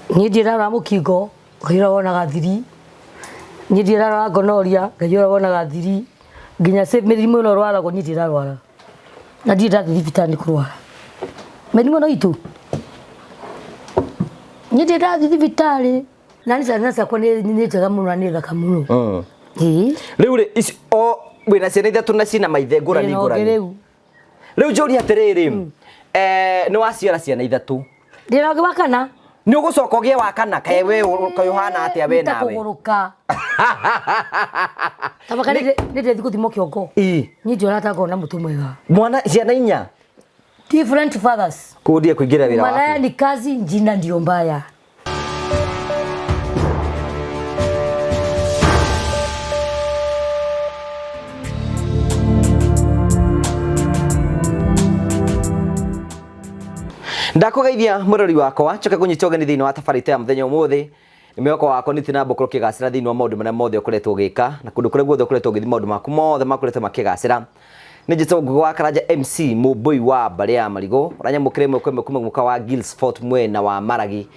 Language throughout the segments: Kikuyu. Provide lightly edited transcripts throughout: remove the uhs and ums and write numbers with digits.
Niĩ ndirarora mũkingo, Ngai ũrĩa wonaga thiri. Niĩ ndirarora ngonoria, Ngai ũrĩa wonaga thiri. Nginya mĩrimũ ĩno ĩrwaragwo niĩ ndirarwara. Na ndirĩ ndathiĩ thibitarĩ nĩ kũrwara. Mĩrimũ ĩno itũ, niĩ ndirĩ ndathiĩ thibitarĩ. Na niĩ ciana ciakwa nĩ njega mũno na nĩ thaka mũno. Ĩĩ. Rĩu rĩ, ici o wĩna ciana ithatũ na ciĩna maithe ngũrani Ĩno ũngĩ ngũrani. rĩu. Rĩu njũrie atĩrĩrĩ, nĩ waciara ciana ithatũ. Ndĩna ũngĩ wa kana. Nĩ ũgũcoka ũgĩe wa kana kaĩ we kaĩ ũhana atĩa we Nĩ ta nawe? kũgũrũka. Tabaka nĩ ndĩthiĩ gũthimwo kĩongo. Ĩ. Niĩ ndiona ta ngorwo na mũtwe mwega. Mwana ciana inya. Different fathers. Kũndie kũingĩra wĩra Malaya waku. ni kazi, jina ndio mbaya. Ndakũgeithia mũrori wakwa njoke kũnyita ũgeni thĩinĩ wa tabarĩra itũ ya mũthenya ũmũthĩ. Nĩ mwĩhoko wakwa nĩ na ũkorwo ũkĩgacĩra thĩinĩ wa maũndũ marĩa mothe ũkoretwo ũgĩka na kũndũ kũrĩa guothe ũkoretwo ũgĩthiĩ maũndũ maku mothe makoretwo makĩgacĩra. Nĩ njĩtagwo Ngugi wa Karanja MC mũmbũi wa mbarĩ ya marigũ ũranyamũkĩra ĩmwe kwa ĩmwe kuma mũkawa wa Gills Fort mwena wa Maragi.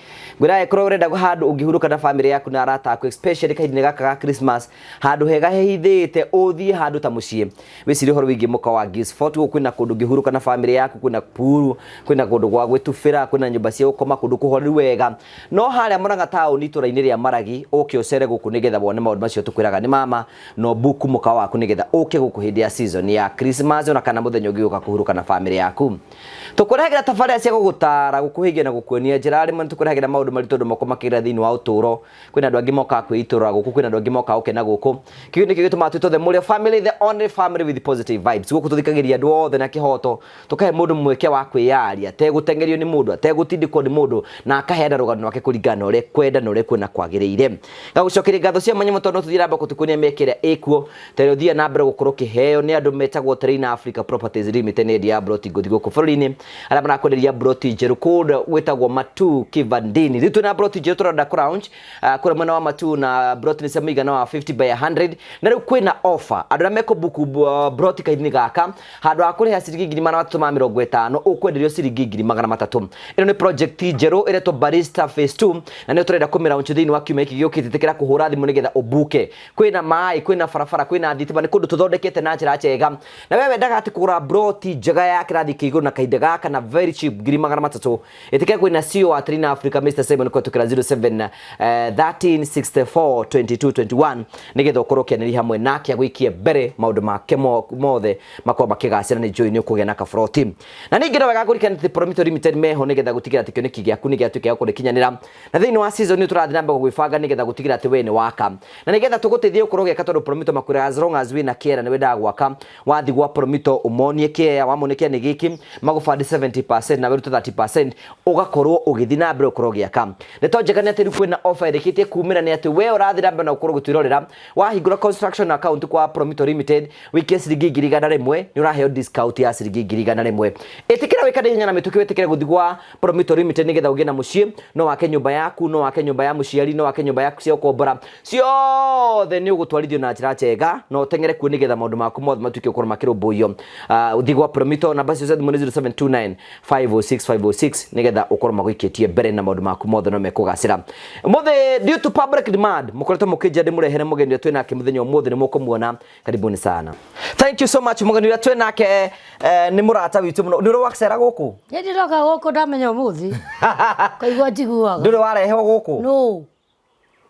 Ngwĩra angĩkorwo ũrenda handũ ũngĩhurũka na famĩlĩ yaku na arata aku especially kahinda-inĩ gaka ga Christmas handũ hega hehithĩte ũthiĩ handũ ta mũciĩ wĩcirie ũhoro wĩgiĩ mũkawa wa Gills Fort. Gũkũ kwĩna kũndũ ũngĩhurũka na famĩlĩ yaku, kwĩna pool, kwĩna kũndũ gwa gwĩtubĩra, kwĩna nyũmba cia gũkoma, kũndũ kũhoreru wega. No harĩa Murang'a taũni itũra-inĩ rĩa Maragi ũke ũcere gũkũ nĩgetha wone maũndũ macio tũkwĩraga nĩ mama no book mũkawa waku nĩgetha ũke gũkũ hĩndĩ ya season ya Christmas ona kana mũthenya ũngĩ ũka kũhurũka na famĩlĩ yaku. Tũkũrehagĩra tabarĩra cia gũgũtara, gũkũhĩgia na gũkuonia njĩra. Rĩmwe nĩ tũkũrehagĩra maũndũ maritũ andũ moko makĩgerera thĩinĩ wa ũtũũro. Kwĩna andũ angĩ mokaga kwĩitũrũra gũkũ, kwĩna andũ angĩ mokaga gũkena gũkũ. Kĩu nĩkĩo gĩtũmaga twĩtwo the Mũrĩo family, the only family with positive vibes. Gũkũ tũthikagĩrĩria andũ othe na kĩhoto, tũkahe mũndũ mweke wa kwĩyaria, ategũteng'erio nĩ mũndũ, ategũtindĩkwo nĩ mũndũ, na akaheana rũgano rwake kũringana na ũrĩa ekwenda na ũrĩa ekuona kwagĩrĩire. Ngagũcokeria ngatho cia mwanya mũno tondũ no tũthiĩ na mbere gũtũkuonia mĩeke ĩrĩa ĩkuo, ta ĩrĩa ũthiaga na mbere gũkorwo ũkĩheo nĩ andũ metagwo Terrain Africa Properties Limited, nĩ endia ya mburoti ngũthi gũkũ bũrũri-inĩ, arĩa marakwenderia mburoti njerũ kũndũ gwĩtagwo Matuu Kivandini. Rĩu twĩna mburoti njerũ tũrenda kũ launch kũrĩa mwena wa Matuu, na mburoti nĩ cia mũigana wa 50 by 100, na rĩu kwĩna offer andũ arĩa mekũbuku mburoti kahinda-inĩ gaka, handũ ha kũrĩha ciringi 350,000 ũkwenderio ciringi 300,000. Ĩno nĩ project njerũ ĩretwo Barista Phase 2 na nĩyo tũrenda kũmĩ launch thĩinĩ wa kiumia gĩkĩ gĩũkĩte. Ĩtĩkĩra kũhũra thimũ nĩgetha ũbuke. Kwĩna maĩ, kwĩna barabara, kwĩna thitima, nĩ kũndũ tũthondekete na njĩra njega. Na we wendaga atĩ kũgũra mburoti njega ya kĩrathi kĩa igũrũ na kahinda gaka na very cheap 300,000, ĩtĩkĩra kwĩna CEO wa Trina Africa Mr Simon kũhetũkĩra 07 13 64 22 21 nĩgetha ũkorwo ũkĩanĩria hamwe nake agũikie mbere maũndũ make mothe makorwo makĩgacĩra. Nĩ njũĩ nĩ ũkũgĩa na kaburoti. Na ningĩ no wega kũririkana atĩ Promito Limited meho nĩgetha gũtigĩrĩra atĩ kĩoneki gĩaku nĩ gĩatuĩka gĩa gũkinyanĩra. Na thĩinĩ wa season ĩno tũrathiĩ na mbere gwĩbanga nĩgetha gũtigĩrĩra atĩ we nĩ waka. Na nĩgetha tũgũteithie gũkorwo ũgĩaka, tondũ Promito makwĩraga as long as wĩna kĩera nĩ wendaga gwaka, wathiĩ gwa Promito ũmonie kĩea, wamonia kĩea nĩ gĩkĩ, magũbandi 70% nawe ũrute 30%, ũgakorwo ũgĩthiĩ na mbere gũkorwo ũgĩaka. Ndeto njega nĩ atĩ rĩu kwĩna offer ĩrĩkĩtie kumĩra, nĩ atĩ we ũrathiĩ na mbere na gũkorwo ũgĩtwĩrorera, wahingũra construction account kwa Promito Limited, wĩikie ciringi 100,000, nĩ ũraheo discount ya ciringi 100,000. Ĩtĩkĩra wĩka na ihenya na mĩtũkĩ, wĩtĩkĩre gũthiĩ gwa Promito Limited nĩgetha ũgĩe na mũciĩ. No wake nyũmba yaku, no wake nyũmba ya mũciari, no wake nyũmba yaku cia gũkombora, ciothe nĩ ũgũtwarithio na njĩra njega, na ũteng'ere kuo nĩgetha maũndũ maku mothe matuĩke gũkorwo makĩrũmbũiyo. Ũthiĩ gwa Promito, namba cio cia thimũ nĩ 0729 506 506 nĩgetha ũkorwo magũikĩtie mbere na maũndũ maku mothe no mekũgacĩra. Ũmũthĩ due to public demand, mũkoretwo mũkĩnjĩra ndĩmũrehere mũgeni ũrĩa twĩ nake mũthenya ũmũthĩ, nĩ mũkũmuona. Karibuni sana. Thank you so much. Mũgeni ũrĩa twĩ nake nĩ mũrata witũ mũno. Nĩ ũrĩ wacera gũkũ? Nĩ ndĩroka gũkũ ndamenya ũmũthĩ. Kaigua njiguaga. Ndũrĩ warehwo gũkũ? No.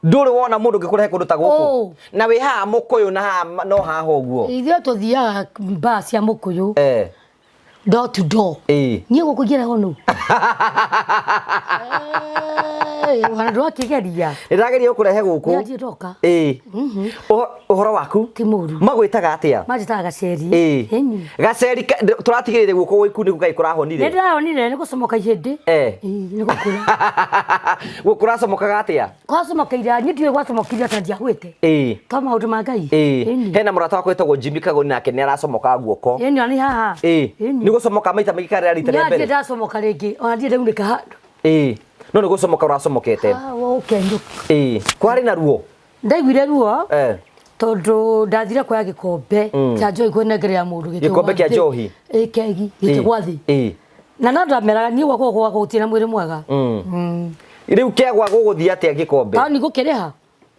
Ndũrĩ wona mũndũ ũngĩkũrehe kũndũ ta gũkũ? Na wĩ haha Mũkũyũ na haha no haha ũguo? Ithuĩ tũthiaga mbaa cia Mũkũyũ. Door to door. Niĩ gũkũ ingĩrehwo nũ? Ona ndwakĩgeria. Nĩndĩrageria gũkũrehe gũkũ. Nĩ ndoka. Ũhoro waku? Ti mũru. Magwĩtaga atĩa? Manjĩtaga Gaceri. Ĩni. Gaceri, tũratigĩrĩire guoko gwaku nĩguo kaĩ kũrahonire? Nĩ ndĩrahonire, nĩ gũcomoka ihĩndĩ. Ĩĩ, nĩ gũkũra. Guoko kũracomokaga atĩa? Gwacomokeire, niĩ ndiũĩ gwacomokire atĩa, ndiahwĩte. To maũndũ ma Ngai. Ĩni. Hena mũrata wakwa wĩtagwo Jimmy Kagoni, nake nĩ aracomokaga guoko. Ĩni, ona nĩ haha. Ĩni. Nĩ gũcomoka maita maingĩ kana rita rĩa Niĩ mbere? ndacomoka rĩngĩ, ona ndirĩ ndaunĩka handũ. No nĩ gũcomoka ũracomokete. Ah, ũkenjũka. Kwarĩ na ruo? Ndaiguire ruo. Tondũ ndathire kuoya gĩkombe kĩa njohi kwĩnengerera mũndũ gĩkĩgwa Gĩkombe kĩa thĩ. njohi? Ĩ, kegi gĩkĩgwa thĩ. Na no ndameraga niĩ gwakwa gwakwa gũtirĩ na mwĩrĩ mwega. Rĩu kĩagwa gũgũthiĩ atĩa gĩkombe? Taoni gũkĩrĩha.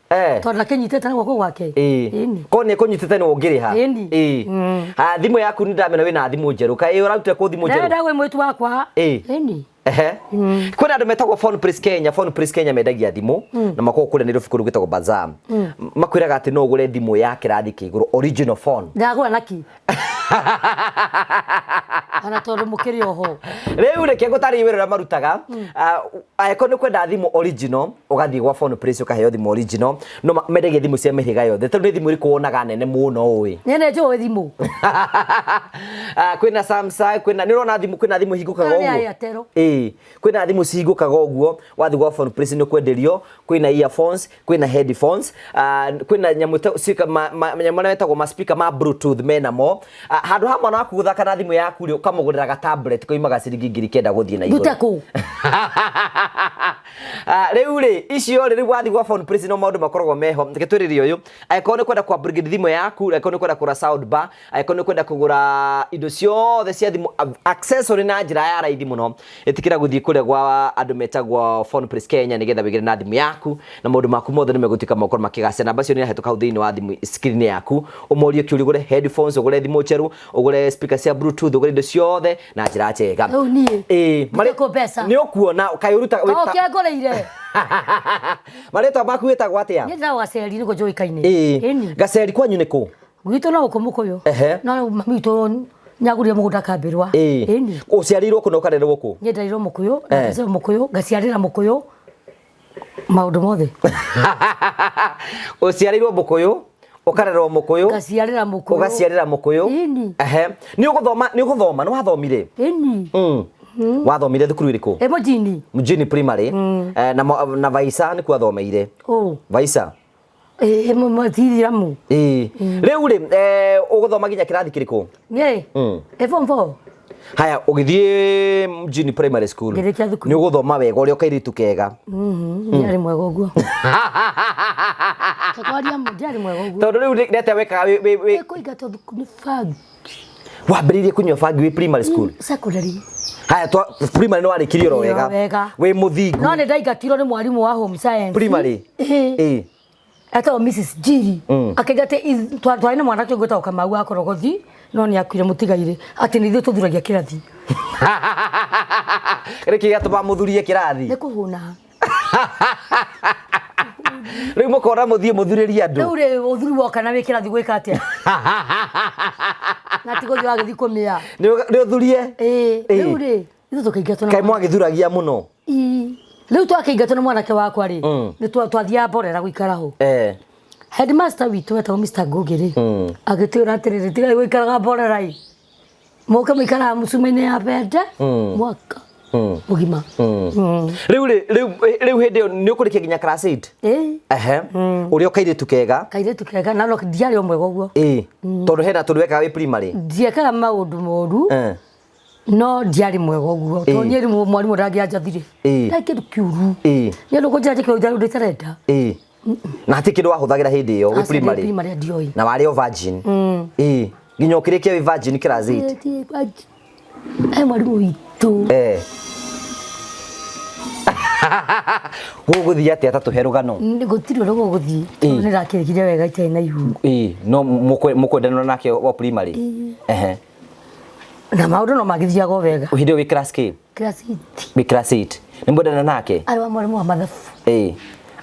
Eh. Tondũ akĩnyitĩte na guoko gwake. Ĩĩ. Ĩni. Korwo nĩ ekũnyitĩte nĩ ũngĩrĩha. Ĩni. Ĩĩ. Ah, thimũ yaku nĩ ndamena wĩna thimũ njerũ. Kaĩ ũrarutire kũ thimũ njerũ? Ndĩrenda gwĩ mwĩtu wakwa. Ĩĩ. Ĩni. Ehe. Kwĩna andũ metagwo Phone Place Kenya, Phone Place Kenya mendagia thimũ na makoragwo kũrĩa Nairobi kũndũ gwĩtagwo Bazaar. Makwĩraga atĩ no ũgũre thimũ ya kĩrathi kĩa igũrũ original phone. Ndagũra naki. Ona tondũ mũkĩrĩ oho. Rĩu reke ngũtarĩrie wĩra ũrĩa marutaga. Ah, angĩkorwo nĩ kwenda thimũ original ũgathiĩ gwa Phone Place ũkaheo thimũ original no mendagia thimũ cia mĩhĩrĩga yothe. Tondũ nĩ thimũ ĩrĩkũ wonaga nene mũno ũĩ? Niĩ nĩ njũĩ thimũ. Ah, kwĩna Samsung, kwĩna nĩ ũrona thimũ, kwĩna thimũ ihingũkaga Ĩyo nĩ ya ũguo. Airtel. Ĩĩ, kwĩna thimũ cihingũkaga ũguo, wathiĩ gwa Phone Place nĩ ũkwenderio, kwĩna earphones, kwĩna headphones, ah, kwĩna nyamũ nyamũ marĩa metagwo ma speaker ma bluetooth menamo. Ah, handũ ha mwana waku gũthaka na thimũ yaku rĩ, ũkamũgũrĩra ga tablet koimaga ciringi 9,000 gũthiĩ na igũrũ. Ndute kũ? Ah, rĩu rĩ, icio rĩ, rĩu wathiĩ gwa Phone Place no maũndũ makoragwo meho. Reke twĩrĩrie ũyũ, angĩkorwo nĩ kwenda kũ upgrade thimũ yaku, angĩkorwo nĩ kwenda kũgũra sound bar, angĩkorwo nĩ kwenda kũgũra indo ciothe cia thimũ accessory na njĩra ya raithi mũno, ĩtĩkĩra gũthiĩ kũrĩa gwa andũ metagwo Phone Place Kenya nĩgetha wĩgĩre na thimũ yaku na maũndũ maku mothe nĩ megũtuĩka makorwo makĩgacĩra. Namba icio nĩ irahĩtũka hau thĩinĩ wa thimũ screen yaku, ũmorie kĩũria, ũgũre headphones, ũgũre thimũ njerũ, ũgũre speaker cia bluetooth, ũgũre indo ciothe na njĩra njega. Rĩu niĩ. Ĩĩ, Ndute kũ mbeca? nĩ ũkuona kaĩ ũrutaga To kĩa ngũrĩire. Marĩtwa maku wĩtagwo atĩa? Niĩ ndĩragwo Gaceri nĩguo njũĩkaine. Ĩĩ. Ĩni. Gaceri kwanyu nĩ kũ? Gwitũ no gũkũ Mũkũyũ. Ehe. No mami witũ nĩagũrire mũgũnda Kambĩrwa. Ĩĩ. Ĩni. Ũciarĩirwo kũ na ũkarererwo kũ? Niĩ ndereirwo Mũkũyũ, Eh. ngaciarĩrwo Mũkũyũ, ngaciarĩra Mũkũyũ. Maũndũ mothe. Ũciarĩirwo Mũkũyũ, ũkarererwo Mũkũyũ, Ngaciarĩra Mũkũyũ. ũgaciarĩra Mũkũyũ. Ĩni. Ehe. Nĩ ũgũthoma, nĩ ũgũthoma, nĩ wathomire? Ĩni. Wathomire thukuru ĩrĩkũ? Ĩ mũjini. Mjini primary. Eh, na Vaisa nĩkuo athomeire. Ũ. Vaisa. Ĩ mũthiramu. Ĩĩ. Rĩu rĩ, ũgũthoma nginya kĩrathi kĩrĩkũ? Niĩ. Ĩ form 4. Haya, ũgĩthiĩ Mjini primary school. Ngĩrĩkia thukuru. Nĩ ũgũthoma wega ũrĩa kairĩtu kega. Ndiarĩ mwega ũguo. Tũkwaria ndiarĩ mwega ũguo. Tondũ rĩu nĩ atĩa wekaga wĩ Nĩ kũingatwo thukuru nĩ bangi. Wambĩrĩirie kũnyua bangi wĩ primary school? Secondary. Haya, primary nĩ warĩkirie oro wega. Wega. Wĩ mũthingu. No nĩ ndaingatirwo nĩ mwarimũ wa home science. Primary? Ĩĩ. Ĩĩ. Etagwo Mrs. Njiri. Akĩnja atĩ twarĩ na mwanake ũngĩ wĩtagwo Kamau wa Korogothi, no nĩ akuire mũtigairĩ, atĩ nĩ ithuĩ tũthuragia kĩrathi. Nĩkĩ gĩatũmaga mũthurie kĩrathi? Nĩ kũhũna. Rĩu mũkona mũthiĩ mũthurĩrie andũ. Rĩu rĩ ũthuri woka na wĩ kĩrathi gwĩka atĩa? Na ti gũthiĩ wagĩthiĩ kũmĩa. Nĩ ũthurie? Ĩĩ. Rĩu rĩ, ithuĩ tũkĩingatwo na Kaĩ mwagĩthuragia mũno? Ĩĩ. Rĩu twakĩingatwo na mwanake wakwa rĩ, nĩ twathiaga Mborera gũikara ho. Headmaster witũ etagwo Mr. Ngugi rĩ, agĩtwĩra atĩrĩrĩ, tigai gũikaraga Mborera ĩ. Mũke mũikaraga mũcuma-inĩ ya bende mwaka mũgima. Rĩu rĩ, rĩu hĩndĩ ĩyo nĩ ũkũrĩkia nginya class 8? Ĩĩ. Ehe. Ũrĩa kairĩtu kega. Kairĩtu kega na no ndiarĩ o mwega ũguo. Ĩĩ. Tondũ hena tondũ wekaga wĩ primary. Ndiekaga maũndũ moru. No ndiarĩ mwega ũguo. Tondũ niĩ rĩmwe mwarimũ ndangĩanjathire. Ndarĩ kĩndũ kĩũru. Niĩ ndũkũnjĩra njĩke ũndũ itarenda. Ĩĩ. Na hatirĩ kĩndũ wahũthagĩra hĩndĩ ĩyo wĩ Aca, ndĩ primary. primary ndioĩ. Na warĩ o virgin. Ĩĩ. Nginya ũkĩrĩkia wĩ virgin class 8. Ĩĩ, virgin. He mwarimũ witũ. Gũgũthiĩ atĩa ta tũhe rũgano? Gũtirĩ ũrĩa gũgũthiĩ. Tondũ nĩ ndakĩrĩkire wega itarĩ na ihu. Ĩĩ, no mũkwendana nake wa primary? Ehe. Na maũndũ no magĩthiaga o wega. Hĩndĩ ĩyo wĩ class K? Class 8. Wĩ class 8. Nĩ mwendana nake? Arĩ wa mwarimũ wa mathabu. Ĩĩ.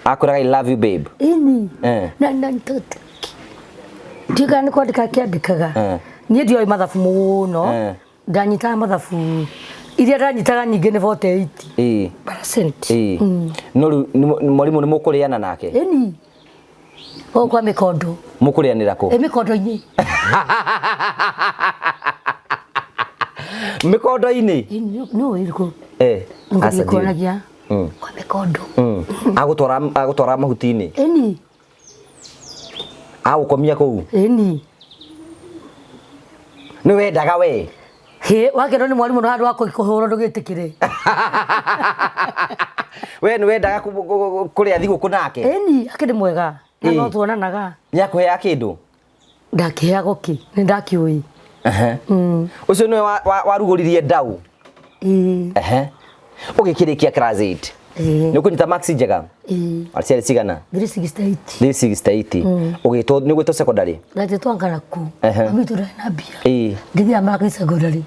Akwĩraga I love you babe. Ĩni. Eh. Na na ndiũĩ kana nĩ kwandĩka akĩandĩkaga. Niĩ ndioĩ mathabu mũno. Ndanyitaga mathabu iria ndanyitaga nyingĩ nĩ 48. Ĩĩ. Percent. Ĩĩ. No rĩu mwarimũ nĩ mũkũrĩana nake? Ĩni. Gũkũ kwa mĩkondo. Mũkũrĩanĩra kũ? Ĩ mĩkondo-inĩ. Mĩkondo-inĩ? Ĩni, nĩ ũĩ kũ? Eh. Ngũthiĩ Aca, ndiũĩ. kuonagia kwa mĩkondo. Agũtwara mahuti-inĩ? Ĩni. Agũkomia kũu? Ĩni. Nĩ wendaga we? Hĩ, wakĩrwo nĩ mwarimũ na handũ wa kũhũrwo ndũgĩtĩkĩre. We nĩ wendaga kũrĩa thigũkũ nake? Ĩni, akĩrĩ mwega. Na no tuonanaga. Nĩ akũheaga kĩndũ? Ndakĩheagwo kĩ? Nĩ ndakĩũĩ. Ũcio nĩwe warugũririe ndau? Ĩĩ. Ũgĩkĩrĩkia class 8? Ĩĩ. Nĩ ũkũnyita marks njega? Ĩĩ. Ciarĩ cigana? 368. 368. Ũgĩtwo, nĩ ũgwĩtwo secondary? Ndatĩtwo ngana kũ. Mami witũ ndarĩ na mbia. Ngĩthiĩ Maragoli secondary.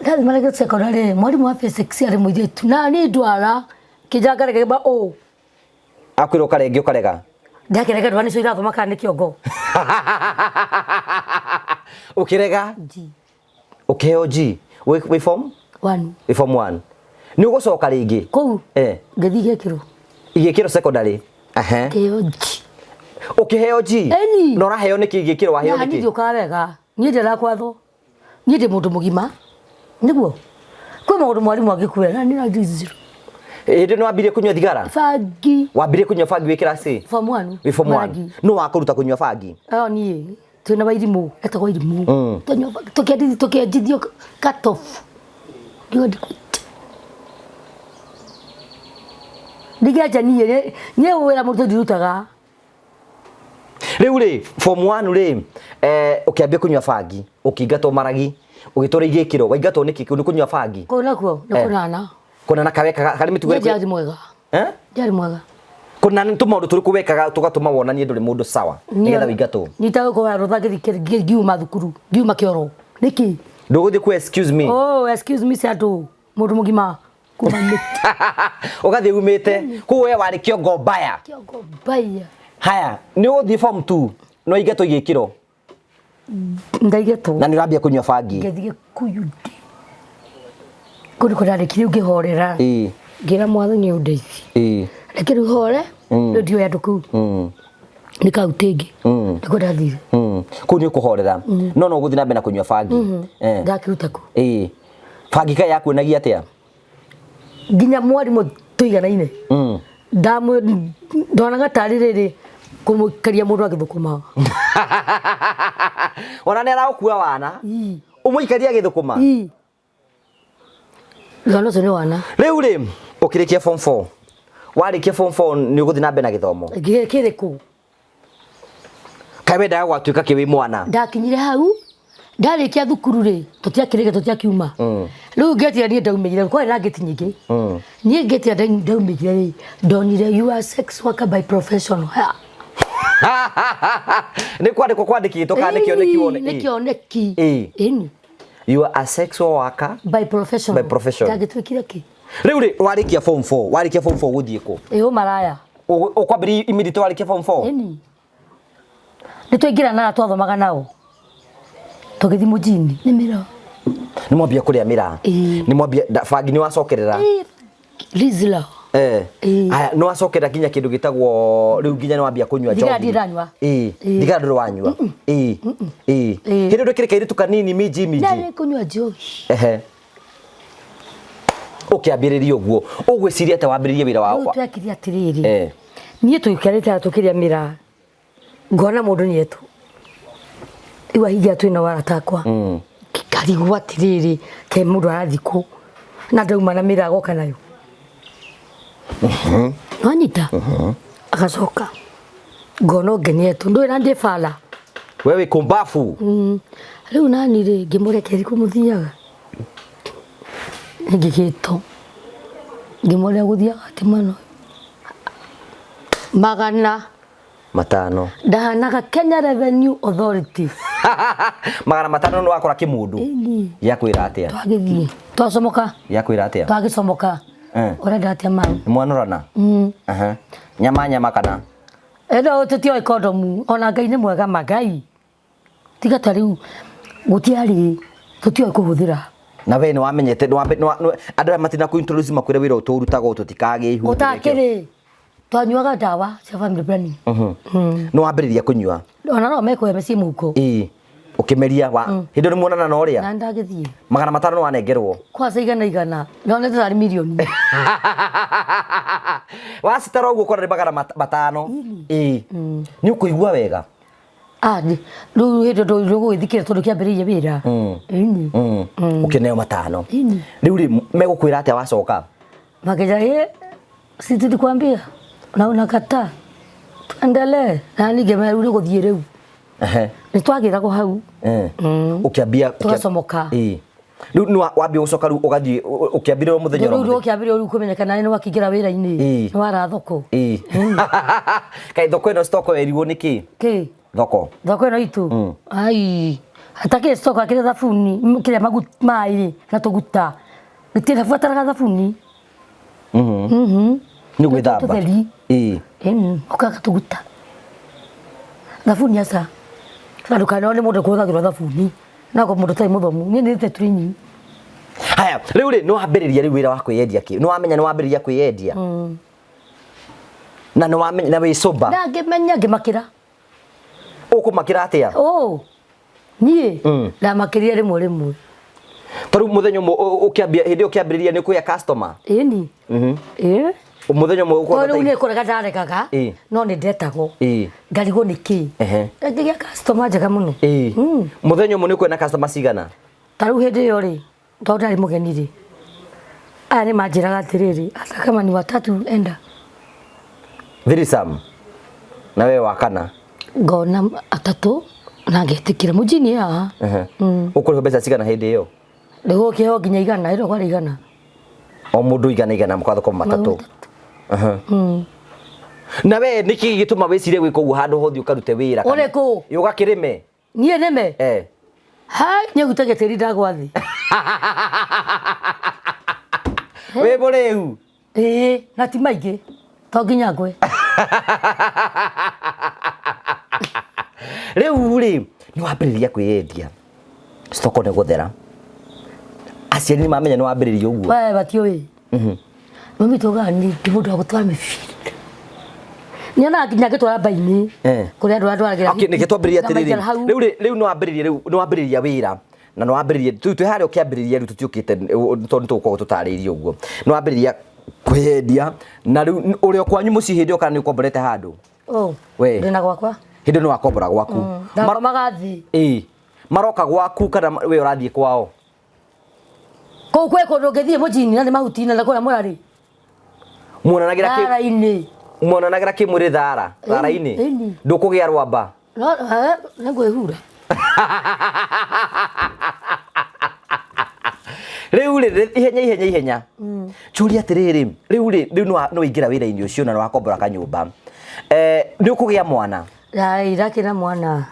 Ndathiĩ Maragoli secondary, mwarimũ wa physics arĩ mũirĩtu na niĩ ndwara kĩnja ngarege ba ũ. Akwĩra ũkarenge ũkarega? Ndakĩrega ndwara nĩcio irathoma kana nĩ kĩongo. Ũkĩrega? G. Ũkĩheo G. Wĩ form? 1. Wĩ form 1. Nĩ ũgũcoka rĩngĩ? Kũu. Ngĩthiĩ Gĩkĩro. Igĩkĩro secondary. Ngĩheo G. Ũkĩheo G? Ĩni. Na ũraheo nĩkĩ Gĩkĩro waheo Na nĩkĩ? niĩ ndiũkaga wega. Niĩ ndĩrakwathwo. Niĩ ndĩ mũndũ mũgima. Nĩguo. Kwĩ maũndũ mwarimũ angĩkwĩra na niĩ na zero. Hĩndĩ nĩ wambirie kũnyua thigara? Bangi. Wambirie kũnyua bangi wĩ kĩraci? Form 1. Wĩ form 1. Nũ wakũruta kũnyua bangi? O niĩ. Twĩna wairimũ, etagwo wairimũ. Twanyua bangi, tũkĩendithio cut off. Ngiuga ndikũte. Ndingĩanja niĩ, niĩ wĩra mũritũ ndirutaga. Rĩu rĩ, form 1 rĩ, ũkĩambia kũnyua bangi, ũkĩingatwo Maragi, ũgĩtwarwo Igĩkĩro, waingatwo nĩkĩ? Nĩ kũnyua bangi? Kũu nakuo, nĩ kũnana. Kũnana kawekaga, karĩ mĩtugo Niĩ ĩrĩkũ? ndiarĩ mwega. Ndiarĩ mwega. Kũnana nĩ tũmaũndũ tũrĩkũ wekaga tũgatũma wonanie ndũrĩ mũndũ sawa, nĩgetha ũingatwo? Nyitaga kũhoya rũtha ngĩthiĩ ngiuma thukuru, ngiuma kĩoro. Nĩkĩ? Ndũgũthiĩ ku excuse me. Oh, excuse me cia andũ, mũndũ mũgima. Kuma mĩtĩ. Ũgathiĩ umĩte. Kũu we warĩ kĩongo mbaya. Kĩongo mbaya. Haya, nĩ ũgũthiĩ form 2, no ingatwo Igĩkĩro. Ndaingatwo. Na nĩ ũrambia kũnyua bangi. Ngĩthiĩ Gĩkũyũ-inĩ. Kũu nĩkuo ndarĩkirie ngĩhorera. Ngĩra mwathani ũndeithie. Reke rĩu hore, rĩu ndioĩ andũ kũu. Nĩ kaũntĩ ĩngĩ. Nĩkuo ndathire. Kũu nĩ ũkũhorera. No no ũgũthiĩ na mbere na kũnyua bangi. Ndakĩruta kũu. Bangi kaĩ yakuonagia atĩa? Nginya mwarimũ tũiganaine. Ndonaga tarĩ rĩrĩ kũmũikaria mũndũ agĩthũkũma. Ona nĩ aragũkua wana. Ũmũikaria agĩthũkũma? Mwana ũcio nĩ wana. Rĩu rĩ, ũkĩrĩkia form 4. Warĩkia form 4 nĩ ũgũthiĩ na mbere na gĩthomo? Kĩrĩkũ? Kaĩ wendaga gwatuĩka kĩ wĩ mwana? Ndakinyire hau, ndarĩkia thukuru rĩ, tũtiakĩrĩkia tũtiakiuma. Rĩu ngĩti ĩrĩa niĩ ndaumĩrire, kwarĩ na ngĩti nyingĩ. Niĩ ngĩti ĩrĩa ndaumĩrire rĩ, ndonire you are sex worker by profession. Ha. Nĩ kwandĩkwo kwandĩkĩtwo kana nĩ kĩoneki wone? Nĩ kĩoneki. Ĩni. You are a sexual worker by profession. By profession. Ndangĩtuĩkire kĩ? Rĩu rĩ, warĩkia form 4, warĩkia form 4 gũthiĩ kũ? Ĩ ũmaraya. Ũkwambĩrĩria immediately warĩkia form 4? Ĩni. Nĩ twaingĩra na twathomaga nao. Tũgĩthiĩ mũjini. Nĩ mĩraa. Nĩ mwambia kũrĩa mĩraa? Nĩ mwambia, bangi nĩ wacokerera? Rizla. Aya, nĩ wacokerera nginya kĩndũ gĩtagwo rĩu nginya nĩ wambia kũnyua Thigara njohi. ndirĩ ndanyua. Thigara ndũrĩ wanyua. Hĩndĩ ĩyo ndũkĩrĩ kairĩtu kanini minji minji. Ndarĩ kũnyua njohi. Ũkĩambĩrĩria ũguo, ũgwĩciria atĩa wambĩrĩrie wĩra Rĩu twekire atĩrĩrĩ. Niĩ tũikarĩte haha tũkĩrĩa mĩraa. Ngona mũndũ nĩ etwo. Rĩu ahingia twĩna arata akwa. Ngarigwo atĩrĩrĩ, ke mũndũ arathiĩ kũ? Na ndauma na mĩraa agoka nayo. Nwanyita? Agacoka. Ngona ũngĩ nĩ etwo. Ndũĩ na ndĩ bara. We wĩ kumbafu. Rĩu nani rĩ, ngĩmũrekereria kũ mũthiaga. Ngĩgĩtwo. Ngĩmũria gũthiaga atĩ mwena ũyũ. Magana 5. Ndahanaga Kenya Revenue Authority. 500 nĩ wakora kĩmũndũ. Ĩni. Gĩakwĩra atĩa? Twagĩthiĩ. Twacomoka. Gĩakwĩra atĩa? Twagĩcomoka. Ũrenda atĩa mau? Nĩ mwanorana? Nyama nyama kana? Ĩno tũtioĩ kondomu. Ona Ngai nĩ mwega ma Ngai. Tiga ta rĩu gũtiarĩ tũtioĩ kũhũthĩra. Na we nĩ wamenyete, andũ aya matina kũ introduce makwĩre wĩra ũyũ tũrutaga ũyũ tũtikagĩe ihu, Gũtakĩrĩ. Twanyuaga ndawa cia family planning. Nĩ wambĩrĩria kũnyua? Ona no mekũhe meciĩ mũhuko. Ũkĩmeria wa hĩndĩ ĩyo nĩ muonana na ũrĩa? Na ndagĩthiĩ. 500 nĩ wanengerwo? Kwaca igana igana. Ndonete tarĩ mirioni. Wacitara ũguo ũkona nĩ 500. Nĩ ũkũigua wega? Rĩu hĩndĩ ĩyo ndũgũgĩthikĩra tondũ kĩambĩrĩirie wĩra. Ĩni. Ũkĩneo 5. Ĩni. Rĩu rĩ, megũkwĩra atĩa wacoka? Makĩnjĩra, ĩ, si tulikwambia na unakataa. Tuendelee. Na niĩ ngĩmera rĩu nĩ gũthiĩ rĩu. Nĩ twagĩragwo hau. Ũkĩambia Tũgacomoka. Rĩu nĩ wambia gũcoka rĩu ũgathiĩ ũkĩambĩrĩria mũthenya rĩu oro mũthenya. ũkĩambĩrĩria rĩu kũmenyekana nĩ wakĩingĩra wĩra-inĩ Ĩĩ. nĩ wara thoko. Ĩĩ. Kaĩ thoko ĩno stock werirwo nĩ kĩ? Kĩ? Thoko. Thoko ĩno itũ ai hatakĩrĩ stock akĩrĩ thabuni kĩrĩa maguta maĩ na tũguta gĩtirabataraga thabuni. Nĩ gwĩthamba. Tũtheri. Ĩĩ. Ũkaga tũguta thabuni aca na ndũkanone mũndũ kũhũthagĩrwo thabuni no ko mũndũ ũtarĩ mũthomu niĩ nĩ training. Haya, rĩu rĩ nĩ wambĩrĩria rĩu wĩra wa kwĩyendia kĩ? Nĩ wamenya nĩ wambĩrĩria kwĩyendia? Na nĩ wamenya na wĩ sober. Na ngĩmenya ngĩmakĩra. Ũkũmakĩra atĩa? Oh, niĩ ndamakĩrire rĩmwe rĩmwe. Ta rĩu mũthenya ũmwe ũkĩambia hĩndĩ ĩyo ũkĩambĩrĩria nĩ ũkũgĩa customer. Ĩni. Ĩĩ. Mũthenya ũmwe ũkona Tondũ rĩu nĩ kũrega ndaregaga Ĩĩ. no nĩ ndetagwo Ĩĩ. ngarigwo nĩ kĩ. Ehe. Ngĩgĩa customer njega mũno. Ĩĩ. Mũthenya ũmwe nĩ ũkuona customer cigana? Ta rĩu hĩndĩ ĩyo rĩ tondũ ndarĩ mũgeni rĩ aya nĩ manjĩraga atĩrĩrĩ hata kama ni watatu enda. Threesome. Na wewe wa kana. Ngona atatũ na ngetĩkĩra mũjini haha. Ehe. Ũkũrĩhwo mbeca cigana hĩndĩ ĩyo? Rĩu ũkĩheo nginya 100 ĩno kwarĩ 100. O mũndũ 100 100 mũkathũkũma matatũ. Aha. Na we nĩkĩ gĩgĩtũma wĩcirie gwĩka ũguo handũ hothe ũkarute wĩra? Ũrĩkũ? Ĩ ũgakĩrĩme? Niĩ nĩme? Eh. Hai, nyehutagia tĩri ndagwa thĩ. Wĩ mũrĩu? Ĩĩ, na ti maingĩ. To nginya ngwe. Rĩu rĩ, nĩ wambĩrĩria kwĩyendia. Stoko nĩ gũthera. Aciari nĩ mamenya nĩ wambĩrĩria ũguo. We batiũĩ. Mami tugaga nĩ mũndũ wa gũtwara mĩbira. Nĩonaga nginya ngĩtwara mbainĩ. Eh. Kũrĩa andũ andwaragĩra. Okay, nĩkĩ twambĩrĩria atĩrĩrĩ. Ngamaikara hau. Rĩu rĩ, rĩu nĩ wambĩrĩria rĩu nĩ wambĩrĩria wĩra. Na nĩ wambĩrĩria rĩu twĩ harĩa ũkĩambĩrĩria rĩu tũtiũkĩte tondũ nĩ tũgũkorwo tũtarĩirie ũguo. Nĩ wambĩrĩria kwĩyendia na rĩu ũrĩ o kwanyu mũciĩ hĩndĩ ĩyo kana nĩ ũkomborete handũ? Oh, We. ndĩna gwakwa. Hĩndĩ ĩyo nĩ wakombora gwaku. Ndakomaga thĩ. Ĩĩ. Maroka gwaku kana we ũrathiĩ kwao? Kũu kwĩ kũndũ ũngĩthiĩ mũjini na nĩ mahuti-inĩ na kũrĩa mũrarĩ. Muonanagĩra kĩ? Thara-inĩ. Muonanagĩra kĩmwĩrĩ thara, thara-inĩ. Ĩni. Ndũkũgĩa rwamba. No, nĩ ngwĩhura. Rĩu rĩ ihenya ihenya ihenya. Njũrie atĩrĩrĩ, rĩu rĩ rĩu nĩ waingĩra wĩra-inĩ ũcio na nĩ wakombora kanyũmba. Nĩ ũkũgĩa mwana? Ai, ndakĩra mwana.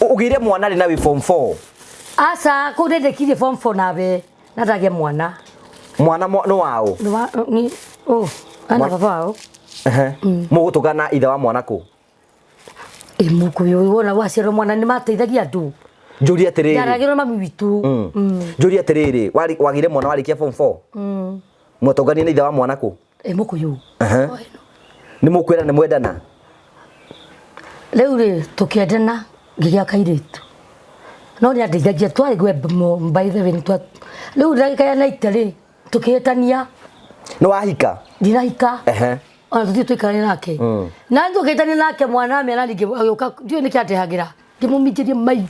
Ũgĩire mwana rĩ na wĩ form 4? Aca, kũu ndĩndĩkirie form 4 nawe na ndagĩa mwana. Mwana nĩ waũ? Nĩ wa, ni, oh, ana baba wao. Ehe. Mũgũtũngana ithe wa mwana kũ? Ĩ mũkũyũ wona waciarwo mwana nĩ mateithagia andũ. Njũrie atĩrĩrĩ. Ndaragĩrwo mami witũ. Njũrie atĩrĩrĩ, wagĩire mwana warĩkia form 4? Mwatũnganire na ithe wa mwana kũ? Ĩ mũkũyũ. Ehe. Nĩ mũkwĩra nĩ mwendana? Rĩu rĩ tũkĩendana ngĩgĩa kairĩtu. No nĩ andeithagia twarĩ gwe by the way nĩ rĩu ndagĩka ya 90 rĩ tũkĩhĩtania. Nĩ wahika? Ndirahika. Ehe. Ona tũthiĩ tũikarane nake. Na tũkĩhĩtania nake mwana mĩana ningĩ agĩũka ndiũĩ nĩkĩ andehagĩra. Ngĩmũminjĩria mai.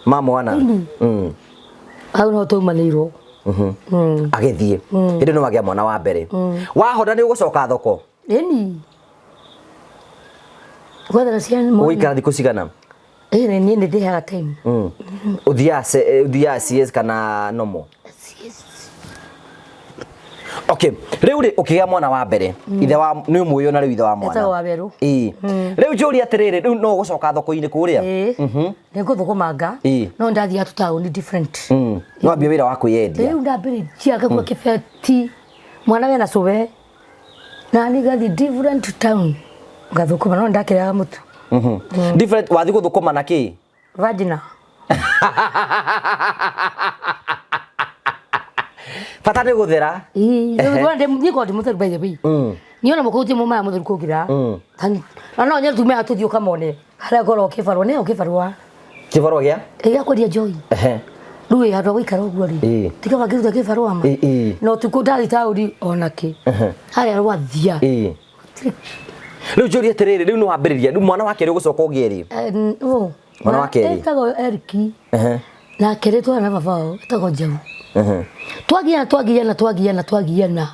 Ma mwana? Hau no twaumanĩirwo. Agĩthiĩ. Hĩndĩ nĩ wagĩa mwana wa mbere. Wahona nĩ ũgũcoka thoko? Ĩni. Gwethera ciana mwana. Ũgũikara thikũ cigana? Ĩĩ niĩ nĩ ndĩheaga time. Ũthiaga CS kana normal? CS. Okay, rĩu rĩ ũkĩgĩa mwana wa mbere, ithe wa nĩ ũmũĩ ona rĩu ithe wa mwana. Etagwo Wawerũ. Ĩĩ. Rĩu njũrie atĩrĩrĩ, rĩu no ũgũcoka thoko-inĩ kũrĩa? Ĩĩ. Nĩ ngũthũkũmanga. Ĩĩ. No ndathiaga tũtaũni different. No wambie wĩra wa kwĩyendia. Rĩu ndambĩrĩria ngakua kĩbeti mwana wena cũwe na niĩ ngathiĩ different town ngathũkũma no ndakĩrĩaga mũtu. Different wathiĩ gũthũkũma na kĩ? Vagina. Bata nĩ gũthera. Ĩĩ, niĩ korwo ndĩ mũtheru by the way. Niĩ ona mũkũyũ ti mũmaya mũtheru kũngira. Na no nyende tume haha tũthiĩ ũkamone harĩa ngoragwo kĩbarũa nĩyo kĩbarũa. Kĩbarũa gĩa? Ĩ gĩa kwendia njohi. Ehe. Rĩu ĩ handũ ha gũikara ũguo rĩ. Ĩĩ. Tiga bangĩruta kĩbarũa ma. Ĩĩ. Na ũtukũ ndathiĩ taũni ona kĩ. Harĩa rwathia. Ĩĩ. Rĩu njũrie atĩrĩrĩ, rĩu nĩ wambĩrĩria, rĩu mwana wa kerĩ ũgũcoka ũgĩe rĩ? Mwana wa kerĩ? Etagwo Eriki. Ehe. Nake rĩ twana baba wao etagwo Njaũ. Ehe. Twagiana twagiana twagiana twagiana.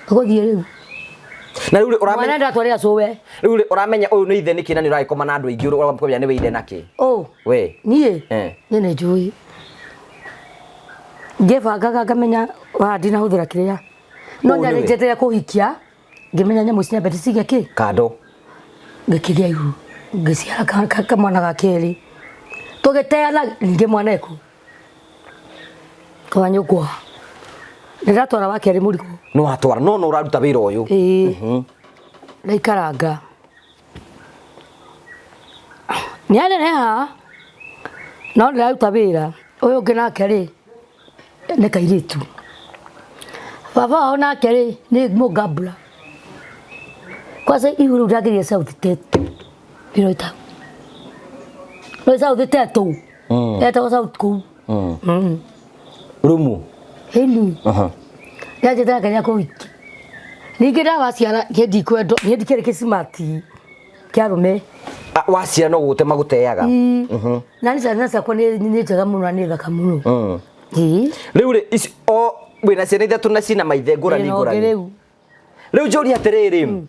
Gũthiĩ rĩu. Na rĩu rĩ ũramenya Mwana ndatwarĩra cũwe. rĩu rĩ ũramenya ũyũ nĩ ithe nĩkĩ na nĩ ũragĩkoma na andũ aingĩ ũramenya nĩ we ithe nakĩ? Oh. We. Niĩ. Eh. Niĩ nĩ njũĩ. Ngĩbangaga ngamenya wa ndinahũthĩra kĩrĩa no Ũũ nĩwe. nyanjĩtĩre kũhikia, ngĩmenya nyamũ ici nyambe ndĩcige kĩ Kando. Ngĩkĩgĩa ihu, ngĩciara kamwana ga kerĩ, tũgĩteana ningĩ mwana eku kwa nyũkwa, ndĩratwara wa kerĩ mũrigo. Nĩ watwara no no ũraruta wĩra ũyũ? Ĩĩ, ndaikaranga nĩ aneneha no ndĩraruta wĩra ũyũ. Ũngĩ nake rĩ, nĩ kairĩtu. Baba wao nake rĩ, nĩ mũgambura. Kwanza ihu rĩu ndangĩria South Tetu, ĩroita no South Tetu, etagwo South kũu. Rumu. Ĩni. Nyanjĩte nake nĩakũhiki ningĩ ndawaciara. Niĩ ndikwendwo, niĩ ndikĩrĩ kĩcimati kĩa arũme. Ah, waciara no gũte magũteaga. Na nĩ ciana ciakwa nĩ njega mũno na nĩ thaka mũno. Ĩĩ. Rĩu rĩ, ici o wĩna ciana ithatũ na cina maithe ngũrani Ĩno ũngĩ. ngũrani. Rĩu. Rĩu njũria atĩrĩrĩ,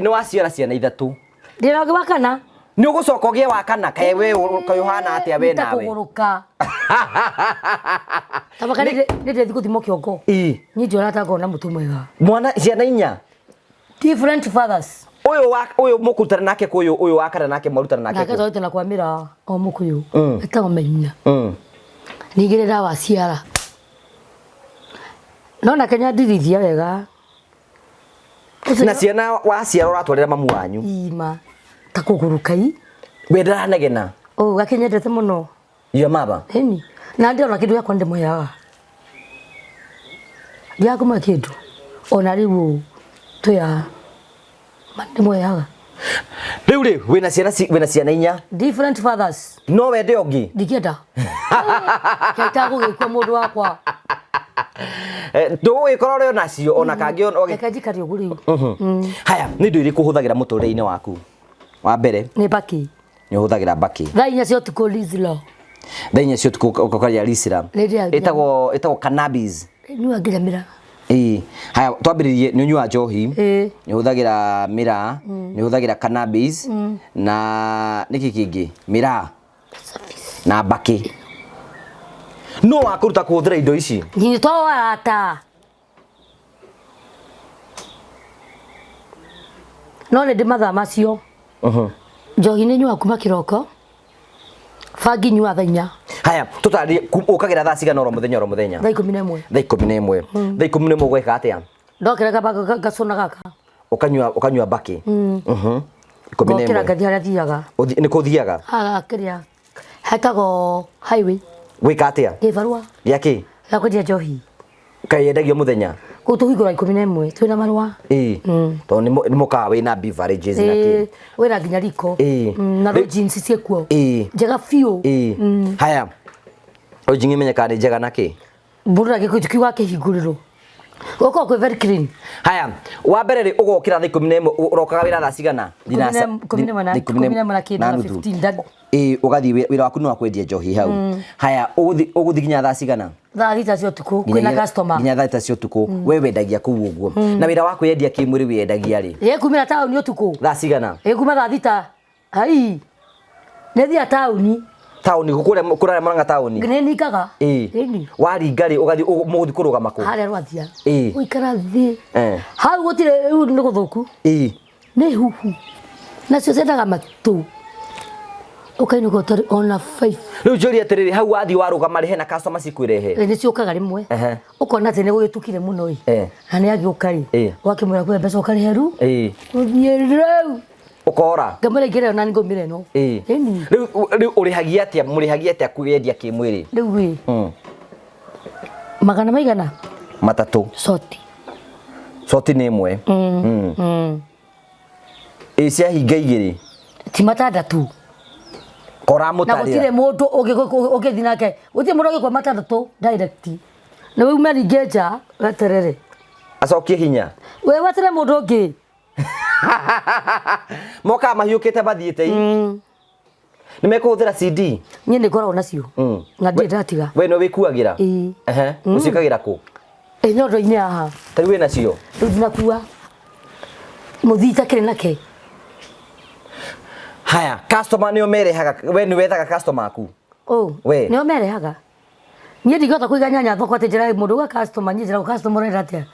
nĩ waciara ciana ithatũ. Ndĩna ũngĩ wa kana. Nĩ ũgũcoka ũgĩe wa kana? Kaĩ we kaĩ ũhana atĩa we Nĩ ta nawe? Kũgũrũka tabaka nĩ ndĩthi gũthimwo kĩongo. Niĩ ndiona ta ngona mũtũ mwega. Mwana ciana inya. Different fathers. Ũyũ wa ũyũ mũkũrutana nake kũ? Ũyũ wa kana nake mwarutana nake Nake kũ? twarutana na kwa mĩra o mũkũyũ etagwo Menya. Ningĩ nĩ ndawaciara no nake nyandirithia wega. Na ciana waciara ũratwarĩra mamu wanyu? Ima ta kũgũrũka i. We ndaranegena? Ũ gakinyendete mũno. Your mother. Ĩni, na ndĩrona kĩndũ gĩakwa ndĩmũheaga, ndiaga kũmũhe kĩndũ ona rĩu ũũ twĩ haha ma ndĩmũheaga. Rĩu rĩ, wĩna ciana inya. Different fathers. No wende ũngĩ? Ndingĩenda kaita gũgĩkua mũndũ wakwa. Ndũgũgĩkorwo ũrĩ onacio ona kangĩ ona Reke njikare ũguo rĩu. Haya, nĩ indo irĩkũ ũhũthagĩra mũtũrĩre-inĩ waku? Wa mbere? Nĩ mbakĩ. Nĩ ũhũthagĩra mbakĩ? Thaa 4 cia ũtukũ, Rizla. Thaa 4 cia ũtukũ ũkarĩa risira? Nĩ ndĩaga. Ĩtagwo cannabis. Nyua nginya mĩra. Ĩĩ, haya, twambĩrĩrie. Nĩ ũnyuaga njohi? Ĩĩ. Nĩ ũhũthagĩra mĩraa, nĩ ũhũthagĩra cannabis, na nĩkĩ kĩngĩ? Mĩraa na mbakĩ. No wakũruta kũhũthĩra indo ici? Nginya to arata no nĩ ndĩ mathaa macio. Njohi nĩ nyuaga kuma kĩroko, bangi nyuaga thaa 4. Haya, tũtarĩrie, ũkagĩra thaa cigana oro mũthenya oro mũthenya? Thaa 11. Thaa 11. Thaa 11 ũgwĩka atĩa? Ndokĩra ngamba ngacũna gaka. Ũkanyua mbakĩ. Ikũmi na Ngokĩra ĩmwe. Ngathiĩ harĩa thiaga. Nĩ kũ ũthiaga? Haha kĩrĩa hetagwo highway. Gwĩka atĩa? Gĩbarũa. Gĩa kĩ? Gĩa kwendia njohi. Kaĩ yendagio mũthenya? Kũu tũhingũra 11 twĩna marũa. Ĩĩ, tondũ nĩ mũkawa wĩna beverages na kĩ. Ĩĩ, wĩna nginya riko. Na lodgings ciĩkuo njega biũ. Ĩĩ, haya, lodging imenyekaga nĩ njega na kĩ? Mũndũ na kiuga akĩhingũrĩrwo gũkorwo kwĩ very clean. Haya, wa mbere rĩ, ũgokĩra thaa 11, ũrokaga wĩra thaa cigana? 11 na Thaa ikũmi 11 na kĩndũ na na nuthu. 15 Ĩĩ, ũgathiĩ wĩra waku nĩ wa kwendia njohi hau. Haya, ũgũthiĩ nginya thaa cigana? Thaa 6 cia ũtukũ kwĩna customer. Nginya thaa 6 cia ũtukũ. We wendagia kũu ũguo, na wĩra wa kwĩyendia kĩmwĩrĩ wĩyendagia rĩ? Ĩkumĩra taũni ũtukũ. Thaa cigana? Ĩkuma thaa 6, ai nĩ thia taũni. Taũni kũrĩa kũrĩa Murang'a taũni? Nĩ ningaga. Ĩni. Waringa rĩ, ũgathiĩ mũgũthiĩ kũrũgama kũ? Harĩa rwathia. Gũikara thĩ. Hau gũtirĩ, rĩu nĩ gũthũku. Nĩ huhu nacio ciendaga matũ ũkainũka ũtarĩ ona five. Rĩu njũrie atĩrĩrĩ, hau wathiĩ warũgama rĩ, hena customer cikwĩrehe? Ĩ, nĩ ciũkaga rĩmwe. Ũkona atĩ nĩ gũgĩtukire mũno ĩ. Na nĩ agĩũka rĩ, ũgakĩmwĩra kwĩ mbeca ũkarĩhe rĩu ũthiĩ rĩu. Ũkora. Ngamwĩra ingĩra ĩyo na ngũmĩra ĩno. Ĩni. Rĩu ũrĩhagia atĩa, mũrĩhagia atĩa kwĩyendia kĩmwĩrĩ? Rĩu ĩ, magana maigana? Matatũ. Coti. Coti nĩ ĩmwe. Ĩ ciahinga igĩrĩ? Ti matandatũ. Kora Na gũtirĩ mũtarĩra. Mũndũ ũngĩthiĩ nake, gũtirĩ mũndũ ũngĩkua matandatũ direct, nĩ ume ringĩ nja weterere. Acokie hinya. We weterere mũndũ ũngĩ. Mokaga mahiũkĩte mathiĩte i. Nĩ mekũhũthĩra CD? Niĩ nĩ ngoragwo nacio na ndirĩ ndatiga. We nĩ wĩkuagĩra? Ĩĩ. Ehe. Ũciĩkagĩra kũ? Ĩ nyondo-inĩ haha. Ta rĩu wĩnacio? Rĩu ndinakua mũthii itakĩrĩ nake. Haya, customer nĩo merehaga? We nĩ wethaga customer aku? Ũ We. Nĩo merehaga. Niĩ ndingĩhota kũiga nyanya thoko atĩ njĩra mũndũ uga customer, niĩ njĩra customer ũrenda atĩa?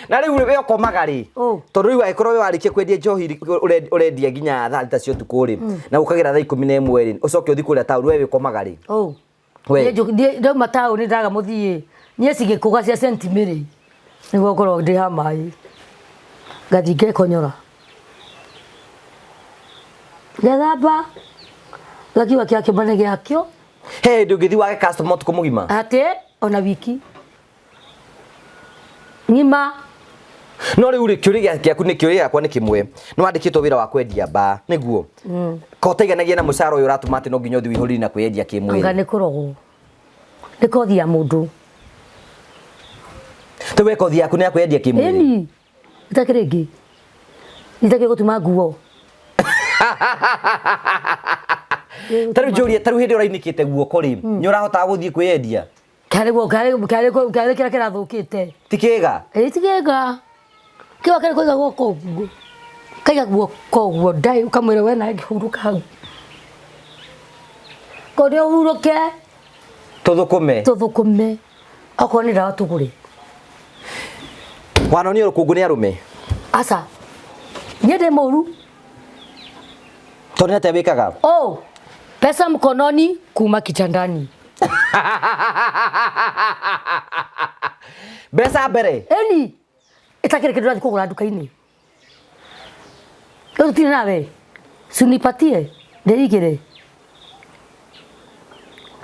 Na rĩu we ũkomaga rĩ? Ũ. Tondũ rĩu angĩkorwo we warĩkia kwendia njohi rĩ, ũrendia nginya thaa thita cia ũtukũ rĩ, na ũkagĩra thaa 11 rĩ, ũcoke ũthiĩ kũrĩa taũni, we wĩkomaga rĩ? Ũ. We. Niĩ niĩ ndauma taũni ndaga mũthiĩ niĩ cigĩkũga cia St Mary nĩguo ngorwo ndĩ ha maĩ, ngathiĩ ngekonyora, ngethamba, ngakiuga kĩa kĩũmba nĩ gĩakĩo. He hĩndĩ ũngĩthiĩ wage customer ũtukũ mũgima? Atĩ ona wiki ng'ima. No rĩu rĩ, kĩũria gĩaku nĩ kĩũria gĩakwa nĩ kĩmwe. Nĩ wandĩkĩtwo wĩra wa kwendia mbaa, nĩguo? Ko ũtaiganagia na mũcara ũyũ ũratũma atĩ no nginya ũthiĩ ũihũrĩrie na kwĩyendia kĩmwĩrĩ? Anga nĩ kũrogwo, nĩ kothi ya mũndũ. Rĩu we kothi yaku nĩ ya kwĩyendia kĩmwĩrĩ? Ĩni, itakĩrĩ ĩngĩ, itakĩrĩ gũtuma nguo. Ta rĩu njũrie, ta rĩu hĩndĩ ĩrĩa ũrainĩkĩte guoko rĩ, nĩ ũrahotaga gũthiĩ kwĩyendia? Karĩ guo, karĩ karĩ karĩ kĩrĩa kĩrathũkĩte. Ti kĩga? Ĩĩ ti kĩga. Kĩga kĩrĩ kũiga guoko ũguo. Kaiga guoko ũguo ndai ũkamwĩra we nawe hurũka hau. Kũrĩa ũhurũke. Tũthũkũme. Tũthũkũme. Okorwo nĩ ndawa tũgũre. Wanonio rũkũngũ nĩ arũme? Aca. Niĩ ndĩ mũru. Tondũ nĩ atĩa wĩkaga? Oh, pesa mkononi kuma kitandani. Mbeca mbere? Ĩni. Ĩtakĩrĩ kĩndũ ũrathiĩ kũgũra nduka-inĩ. Rĩu tũtirĩ nawe. Si unipatie ndĩigĩre.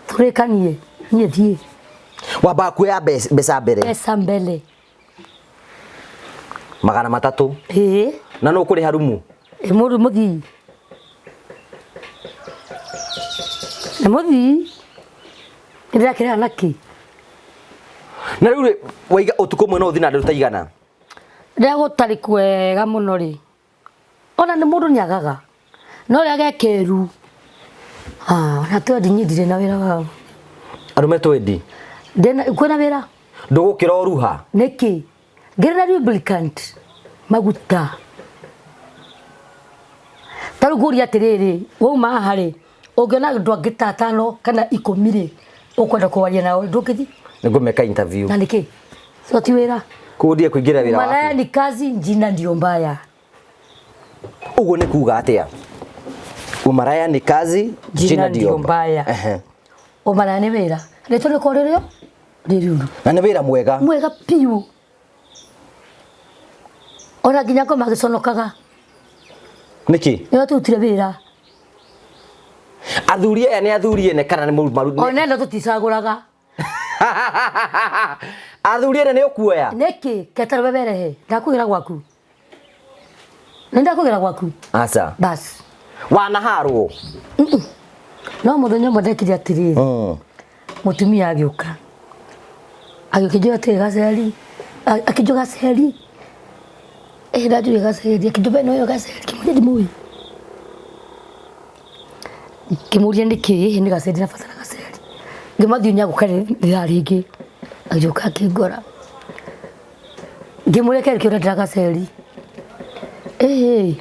Tũrĩkanie niĩ thiĩ. Wambaga kuoya mbeca mbere? Pesa mbele. 300. Ĩĩ. Na nũ ũkũrĩha rumu? Ĩ mũndũ mũthii. Nĩ mũthii. Ndĩrakĩrĩha na kĩ? Na rĩu rĩ, waiga ũtukũ ũmwe no ũthiĩ na andũ ta igana? Rĩrĩa gũtarĩ kwega mũno rĩ, ona nĩ mũndũ nĩagaga, no rĩrĩa gekeru, ona twendi niĩ ndirĩ na wĩra wao. Arũme twendi? Ndĩna, kwĩna wĩra? Ndũgũkĩra ũruha? Nĩkĩ? Ngĩrĩ na lubricant, maguta. Ta rĩu ngũrie atĩrĩrĩ, wauma haha rĩ, ũngĩona andũ angĩ ta atano kana 10 rĩ, ũkwenda kwaria nao ndũngĩthiĩ? Nĩngũmeka interview. Na nĩkĩ? So ti wĩra? Koguo ndige kũingĩra wĩra waku. Malaya ni kazi, jina ndio mbaya. Ũguo nĩ kuga atĩa? Umaraya ni kazi, jina ndio mbaya. Ehe. Umaraya nĩ wĩra. Rĩtwa rĩkorwo rĩrĩo rĩrĩ ũru. Na nĩ wĩra mwega. Mwega biũ. Ona nginya ngoma gĩconokaga. Nĩkĩ? Nĩ watũrutire wĩra. Athuri aya nĩ athuri ene kana nĩ mũru? Ona ĩno tũticagũraga. Athuri ene nĩ ũkuoya? Nĩkĩ? Ketara we werehe. Ndakũgĩra gwaku. Nĩ ndakũgĩra gwaku. Aca. Bas. Wanaharwo? No mũthenya ũmwe ndekire atĩrĩrĩ. Mũtumia agĩũka. Agĩkĩnjĩra atĩrĩ gaceri. Akĩnjũra gaceri. Ĩ ndanjũria gaceri. Akĩnjũra ĩno ĩyo gaceri. Ngĩmũria ndimũĩ. Ngĩmũria nĩkĩ? Ĩhĩ nĩ gaceri ndĩrabatara gaceri. Ngĩmathiĩ nyagũka rĩthaa rĩngĩ. Agĩũka akĩngora. Ngĩmũria kĩarĩ kĩ ũrendera gaceri. Ĩhĩ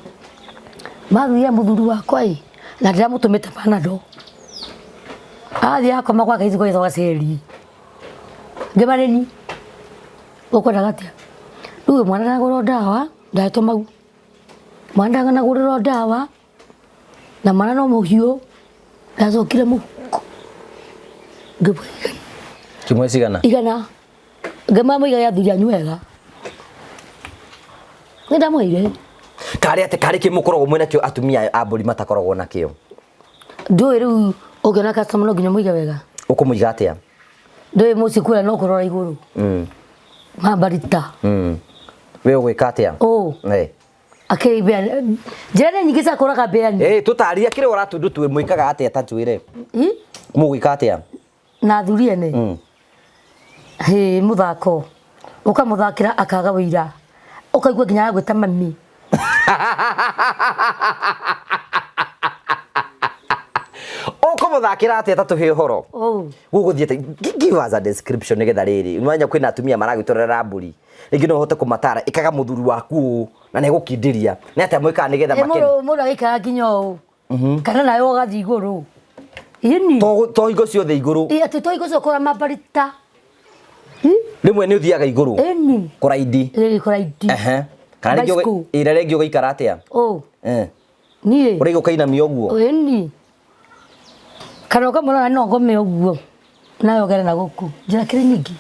mathire mũthuri wakwa ĩ na ndĩramũtũmĩte Panadol. Athiĩ akoma gwake iciko gĩtagwo gaceri. Ngĩma nĩni ũkwendaga atĩa? Rĩu mwana ndagũrĩrwo ndawa, ndahetwo mau. Mwana ndanagũrĩrwo ndawa na mwana no mũhiũ, ndacokire mũhuko. Ngĩmwe igana. Kĩmwe cigana? Igana. Ngĩmwe mũigage athuri anyu wega. Nĩ ndamwĩrire. Karĩ atĩ karĩ kĩ mũkoragwo mwĩna kĩo atumia a mbũri matakoragwo nakĩo? Ndũĩ rĩu ũngĩona customer no nginya mũige wega. Ũkũmũiga atĩa? Ndũĩ mũciĩ kũrĩa no kũrora igũrũ. Mambarita. We ũgwĩka atĩa? Ũ. Akĩrĩ mbĩa. Njĩra nĩ nyingĩ cia kũraga mbĩa nĩ. Tũtaria kĩrĩa ũratũndũ twĩ mwĩkaga atĩa ta twĩre? Ĩ? Mũgwĩka atĩa? Na athuri ene? Hĩ, mũthako. Ũkamũthakĩra akaga wĩira. Ũkaigua nginya agwĩta mami. Ũkũmũthakĩra atĩa ta tũhe ũhoro? Gũgũthiĩ atĩa? Give us a description nĩgetha rĩrĩ. Nĩwamenya kwĩna atumia maragĩtũrera mbũri. Rĩngĩ no ũhote kũmatara, ĩkaga mũthuri waku ũũ na nĩegũkindĩria. Nĩ atĩa mwĩkaga nĩgetha makene? Mũndũ agĩikara nginya ũũ. Kana nawe ũgathiĩ igũrũ. Ĩni. To hingo ciothe igũrũ. Ĩ atĩ to hingo ciothe kũra mambarita. Rĩmwe nĩ ũthiaga igũrũ. Ĩni. Kũraidi. Ĩ kũraidi. Ehe. Kana rĩngĩ Bicycle. ĩra rĩngĩ ũgaikara atĩa? Ũ. Eh. Niĩ. Ũraiga ũkainamia ũguo. Ĩni. Kana ũkamũrora no ngome ũguo. Nawe ũgere na gũkũ. Njĩra kĩrĩ nyingĩ.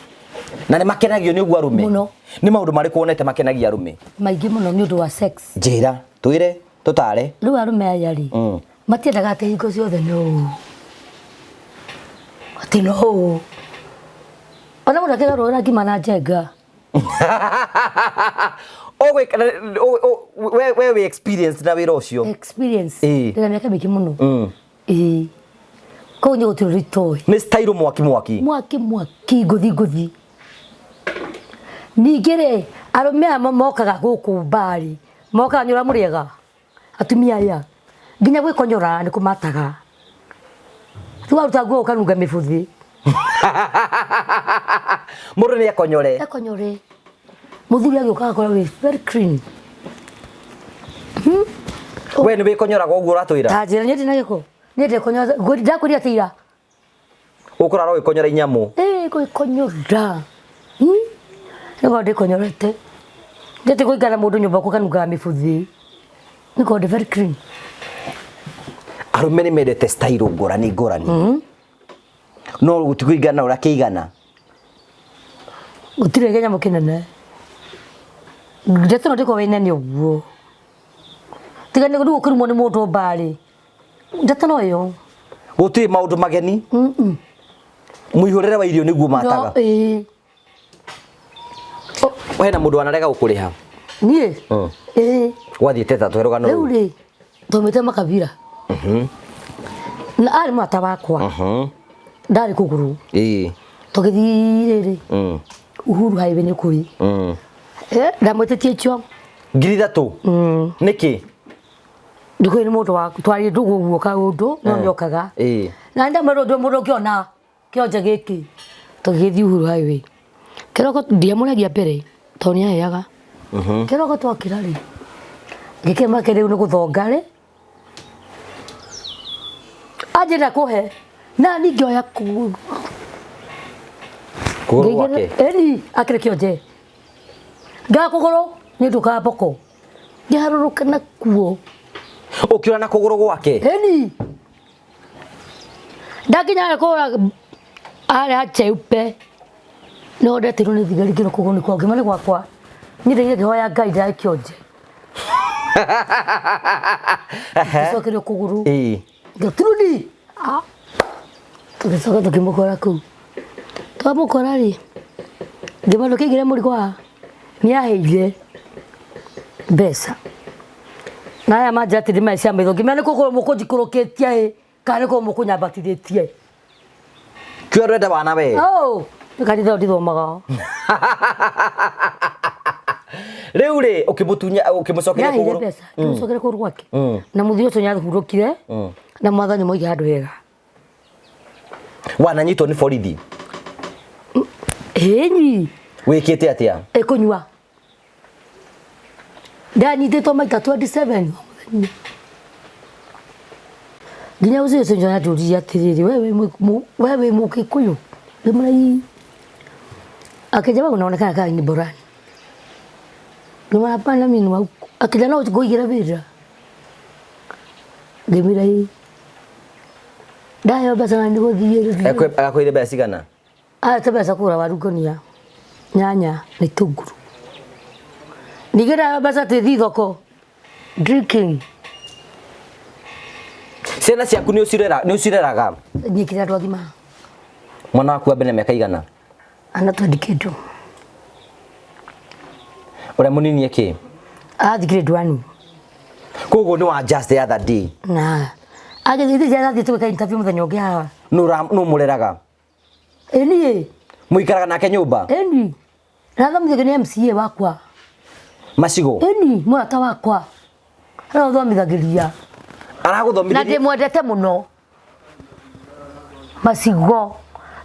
Na nĩ makenagio nĩ ũguo arũme. Mũno. Nĩ maũndũ marĩkũ wonete makenagia arũme? Maingĩ mũno nĩ ũndũ wa sex. Njĩra, twĩre, tũtare. Rĩu arũme aya rĩ. Matiendaga atĩ hingo ciothe no ũũ. Atĩ no ũũ. Ona mũndũ akĩgarũra ngima na njenga. Ũgwĩka we wĩ experience na wĩra ũcio. Experience. Ĩĩ. Ndĩna mĩaka mĩingĩ mũno. Ĩĩ. Koguo nĩ gũtirĩ ũndũ itoĩ. Nĩ style mwaki mwaki. Mwaki mwaki ngũthi ngũthi. Ningĩ rĩ, arũme aya mokaga gũkũ mbari, mokaga nĩ ũrĩa mũrĩega, atumia aya, nginya gwĩkonyora nĩ kũmataga. Rĩu waruta nguo ũkanunga mĩbuthi. Mũndũ nĩ ekonyore. Ekonyore. Mũthuri agĩũka agakorwo wĩ very clean. We nĩ wĩkonyoraga ũguo ũratwĩra? Ta njĩra niĩ ndĩ na gĩko. Niĩ ndĩkonyora, ndakwĩrire atĩ ira. Ũkũrara ũgĩkonyora inyamũ. Ĩĩ gwĩkonyora. Nĩkorwo ndĩkonyorete. Ndĩte kũingana mũndũ nyũmba gũkanungaga mĩbuthi. Nĩkorwo ndĩ very clean. Arũme nĩ mendete style ngũrani ngũrani. No gũtikũringana na ũrĩa kĩigana. Gũtirĩ kĩnyamũ kĩnene. Ndeto ĩno ndĩkoragwo ĩ nene ũguo. Tiga nĩ rĩu ũkĩrumwo nĩ mũndũ mbarĩ. Ndeto no ĩyo. Gũtirĩ maũndũ mageni. Mũihũrĩre wa irio nĩguo mataga. No, ĩĩ. Hena mũndũ wanarega gũkũrĩha? Niĩ? Ĩĩ. Gwathiĩte ta tũhe rũgano Rĩu rũu. rĩ, twaumĩte makabira. Na arĩ mũrata wakwa. Ndarĩ kũgũrũ. Ĩĩ. Tũgĩthiĩ rĩrĩ. Uhuru Highway nĩ kũĩ. Ndamwĩtĩtie cio. 3,000? Nĩkĩ? Ndikũĩ nĩ mũndũ wa twarĩ ndũgũ ũguo kaũndũ no nĩokaga. Ĩĩ. Na ndamwĩra ũndũ mũndũ ũngĩona kĩonje gĩkĩ. Tũgĩthiĩ Uhuru Highway. Kĩroko ndiamũragia mbere tondũ nĩaheaga. Kĩroko twokĩra rĩ, ngĩkĩmaka rĩu nĩ gũthonga rĩ, anjĩra kũhe na niĩ ngĩoya kũgũrũ. Kũgũrũ gwake? Ĩni, akĩrĩ kĩonje. Ngĩoya kũgũrũ nĩ ũndũ ka mboko. Ngĩharũrũka nakuo. Ũkĩũra na kũgũrũ gwake? Ĩni. Ndakinya kũgũra harĩa Cheupe. No ndetirwo nĩ thigari ngĩrwo kũgũrũ nĩ kwa ngĩma nĩ gwakwa. Niĩ ndaigire ngĩhoya Ngai ndagae kĩonje. Tũcokerio kũgũrũ. Ĩĩ. Ngĩturudi. Tũgĩcoka tũkĩmũkora kũu. Twamũkora rĩ, ngĩmwĩra ndũkĩigĩre mũrigo haha. Nĩaheire mbeca. Na aya manjĩra atĩ ndĩmahe cia maitho. Ngĩmera nĩ kũgũrũ mũkũnjikũrũkĩtie ĩ, kana nĩ kũgũrũ mũkũnyambatithĩtie. Kĩo ndwenda wana we? Oh, nĩ kanitha ĩyo ndithomaga. Rĩu rĩ, ũkĩmũtunya, ũkĩmũcokeria Nĩaheire kũgũrũ? mbeca, ngĩmũcokeria kũgũrũ gwake. Na mũthuri ũcio nĩahurũkire, na mwathani mũige handũ hega. Wananyitwo nĩ borithi? Ĩni. Wĩkĩte atĩa? Ĩkũnyua. Ndanyitĩtwo maita 27 mũthenya. Nginya ũcio ũcio nĩanjũririe atĩrĩrĩ, we wĩ Mũgĩkũyũ? Ngĩmwĩra ĩĩ. Akĩnjĩra we unaonekana kama ni Borani. Ngĩmwĩra hapana mimi ni wa huku. Akĩnjĩra no ngũigĩre wĩra. Ngĩmwĩra ĩĩ. Ndaheo mbeca na nĩgũthiĩ. Agakwĩire mbeca cigana? Ahete mbeca kũgũra waru ngũnia, nyanya na itũngũrũ. Ningĩ ndaheo mbeca atĩ thiĩ thoko drinking. Ciana ciaku nĩ ũcireraga? Nyingĩ andũ agima. Mwana waku wa mbere mĩaka igana? Ana twendi kĩndũ. Ũrĩa mũnini ĩkĩ? Athiĩ grade 1. Koguo nĩ wa just the other day. Na agĩthiĩ athiĩte gwĩka interview mũthenya ũngĩ haha. Nũ mũreraga? Ĩ niĩ. Mũikaraga nake nyũmba? Ĩni. Ndathomithagio nĩ MCA wakwa. Macigo? Ĩni, mũrata wakwa. Arathomithagĩria. Aragũthomithĩria? Na ndĩmwendete mũno. Macigo.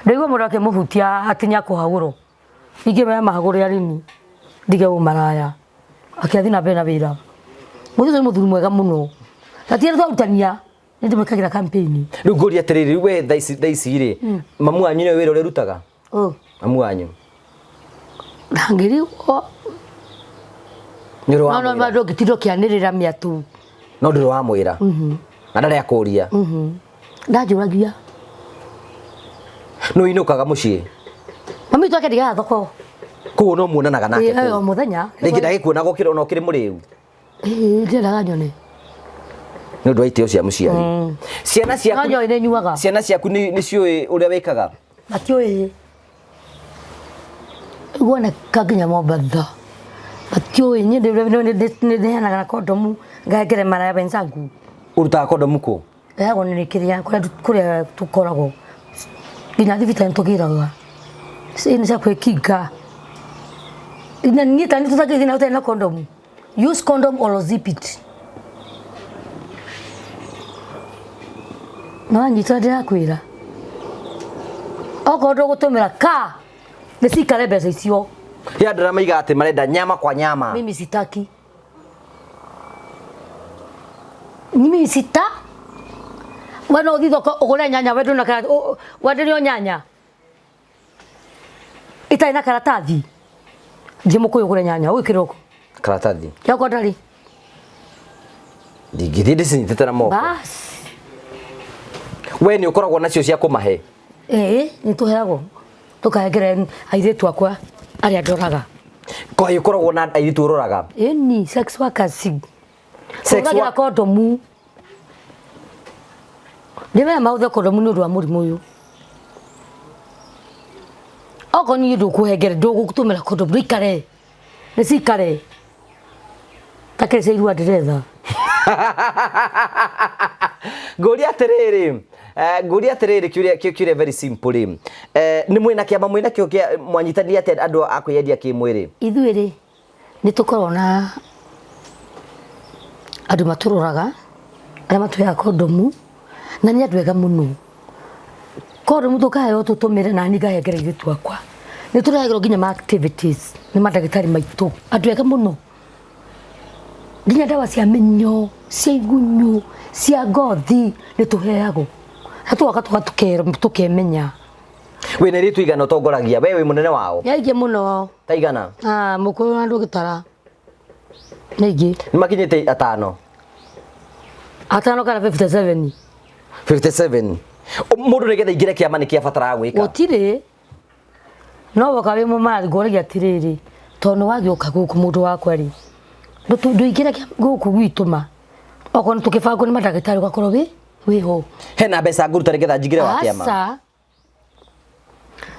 Ndaigua mũndũ akĩmũhutia atĩ nĩakũhagũrwo. Ingĩmera mahagũre arĩmi ndige ũmaraya. Akĩathiĩ na mbere na wĩra. Mũthuri ũcio nĩ mũthuri mwega mũno. Na ti twarutania. Nĩ ndĩmwĩkagĩra campaign. Rĩu ngũria atĩrĩrĩ, rĩu we thaa ici rĩ, mamu wanyu nĩwe wĩra ũrĩa ũrutaga? Oh. Mamu wanyu. Ndangĩrigwo. Nĩ ũrĩ No no wamwĩra? Ndũngĩtinda ũkĩanĩrĩra mĩatũ. No ndũrĩ wamwĩra na ndarĩ akũria? Ndanjũragia. Nĩ ũinũkaga mũciĩ? Mami witũ akendigaga thoko. Koguo no muonanaga nake? Ĩĩ, o Kũu mũthenya. Rĩngĩ ndagĩkuonaga ũkĩrĩ ona ũkĩrĩ mũrĩu? Ĩĩ, ndiendaga nyone. Nĩ ũndũ wa itĩo cia mũciari. Ciana No ciaku? njohi nĩ nyuaga. Ciana ciaku nĩ ciũĩ ũrĩa wĩkaga? Matiũĩ. Guoneka nginya Mombatha matiũĩ. Niĩ nĩ heanaga na kondomu ngahengere maraya wenzangu. Ũrutaga kondomu kũ? Heagwo nĩ kĩrĩa kũrĩa tũkoragwo, nginya thibitarĩ nĩtũgĩraga nĩ cia kwĩkinga. Na niĩ tani tũtangĩthiĩ na ũtarĩ na kondomu. Use condom or zip it. No wanyita ndĩrakwĩra, okorwo ndũgũtũmĩra ka nĩ cikare mbeca icio. Ya andũ arĩa maigaga atĩ marenda nyama kwa nyama. Mimi sitaki, mimi sita. We no ũthiĩ thoko ũgũre nyanya, we ndũna wenderio nyanya itarĩ na karatathi? Thiĩ mũkũyũ ũgũre nyanya ũgĩkĩrwo kũ? Karatathi. Kĩoko ndarĩ. Ndingĩthiĩ ndĩcinyitĩte na moko. Bas. We nĩ ũkoragwo nacio cia kũmahe? Ĩĩ, nĩ tũheagwo tũkahengere airĩtu akwa arĩa ndoraga. Kaĩ ũkoragwo na airĩtu ũroraga? Ĩni, sex workers. Sex Hũthagĩra kondomu. Ndĩmera mahũthĩre kondomu nĩ ũndũ wa mũrimũ ũyũ. Okorwo niĩ ndũkũhengere, ndũgũtũmĩra kondomu, ndũikare nĩ cikare takĩrĩ cia irua ndĩretha. Ngũria atĩrĩrĩ, ngũria atĩrĩrĩ, kĩũria very simple rĩ, nĩ mwĩna kĩama mwĩna kĩo kĩa mwanyitanire atĩa andũ a kwĩyendia kĩmwĩrĩ? Ithuĩ rĩ, nĩ tũkoragwo na andũ matũroraga arĩa matũheaga kondomu, na nĩ andũ ega mũno. Kondomu tũkaheo tũtũmĩre, na niĩ ngahengera airĩtu akwa. Nĩ tũrehagĩrwo nginya ma activities nĩ mandagĩtarĩ maitũ, andũ ega mũno, nginya ndawa cia mĩnyoo, cia igunyũ, cia ngothi nĩ tũheagwo, na tũgoka tũkemenya. Wĩna airĩtu igana ũtongoragia? We wĩ mũnene wao? Nĩ aingĩ mũno. Ta igana? Ah, mũkũyũ na ndũgĩtara nĩ aingĩ. Nĩ makinyĩte atano? Atano kana 57. 57. Mũndũ nĩgetha aingĩre kĩama nĩ kĩabataraga gwĩka? Gũtirĩ. No woka wĩ mũmarathi, ngũragia atĩrĩrĩ, tondũ nĩ wagĩũka gũkũ mũndũ wakwa rĩ, ndũingĩre gũkũ gwitũ ma okorwo nĩ tũkĩbangwo nĩ mandagĩtarĩ ũgakorwo wĩ wĩho. Hena mbeca ngũruta nĩgetha njingĩre wa kĩama? Aca,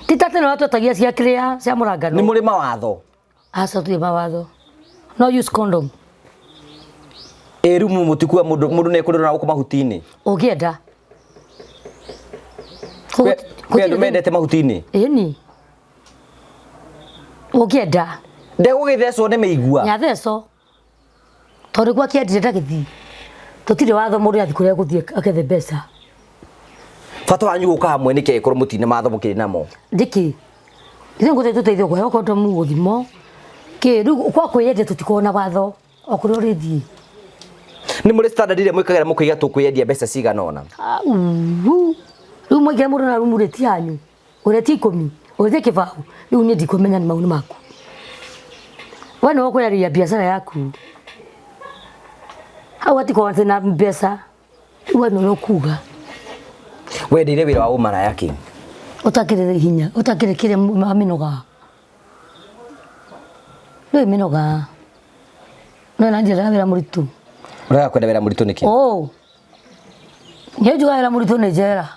ti ta tene watwetagia cia kĩrĩa cia mũrangano. Nĩ mũrĩ mawatho? Aca, tũtirĩ mawatho, no use condom. Ĩ rumu mũtikua mũndũ, mũndũ nĩ ekũrĩrwo na gũkũ mahuti-inĩ? Ũngĩenda. Kwĩ andũ mendete mahuti-inĩ? Ĩni, ũngĩenda. Ndegũgĩthecwo nĩ mĩigua? Nyatheco, tondũ nĩguo akĩendire ndagĩthiĩ. Tũtirĩ watho, mũndũ athiĩ kũrĩa egũthiĩ akethe mbeca. Bata wanyu gũka hamwe nĩ kĩ korwo mũtirĩ na matho mũkĩrĩ namo? Ndĩkĩ ithuĩ ngũthiĩ tũteithio kũheo kondomu, gũthimwo kĩ. Rĩu kwa kwĩyendia tũtikoragwo na watho, o kũrĩa ũrĩthiĩ. Nĩ mũrĩ standard ĩrĩa mwĩkagĩra mũkaiga tũkwĩyendia mbeca cigana ũna? Ah, uhu. Rĩu mwaingĩra mũndũ na rumu rĩ, ti yanyu, ũretie 10, ũretie kĩbaũ. Rĩu niĩ ndikũmenya, nĩ mau nĩ maku, we nĩwe ũkwĩyarĩria biacara yaku hau, hatikorwo atĩ na mbeca. Rĩu we nĩwe ũkuga. Wendeire wĩra wa ũmaraya kĩ? Ũtakĩrĩ hinya, ũtakĩrĩ kĩrĩa wa mĩnoga, ndũĩ mĩnoga, no na njĩra wĩra mũritũ. Ũrega kwenda wĩra mũritũ nĩkĩ? Oh, niĩ njugaga wĩra mũritũ nĩ njera.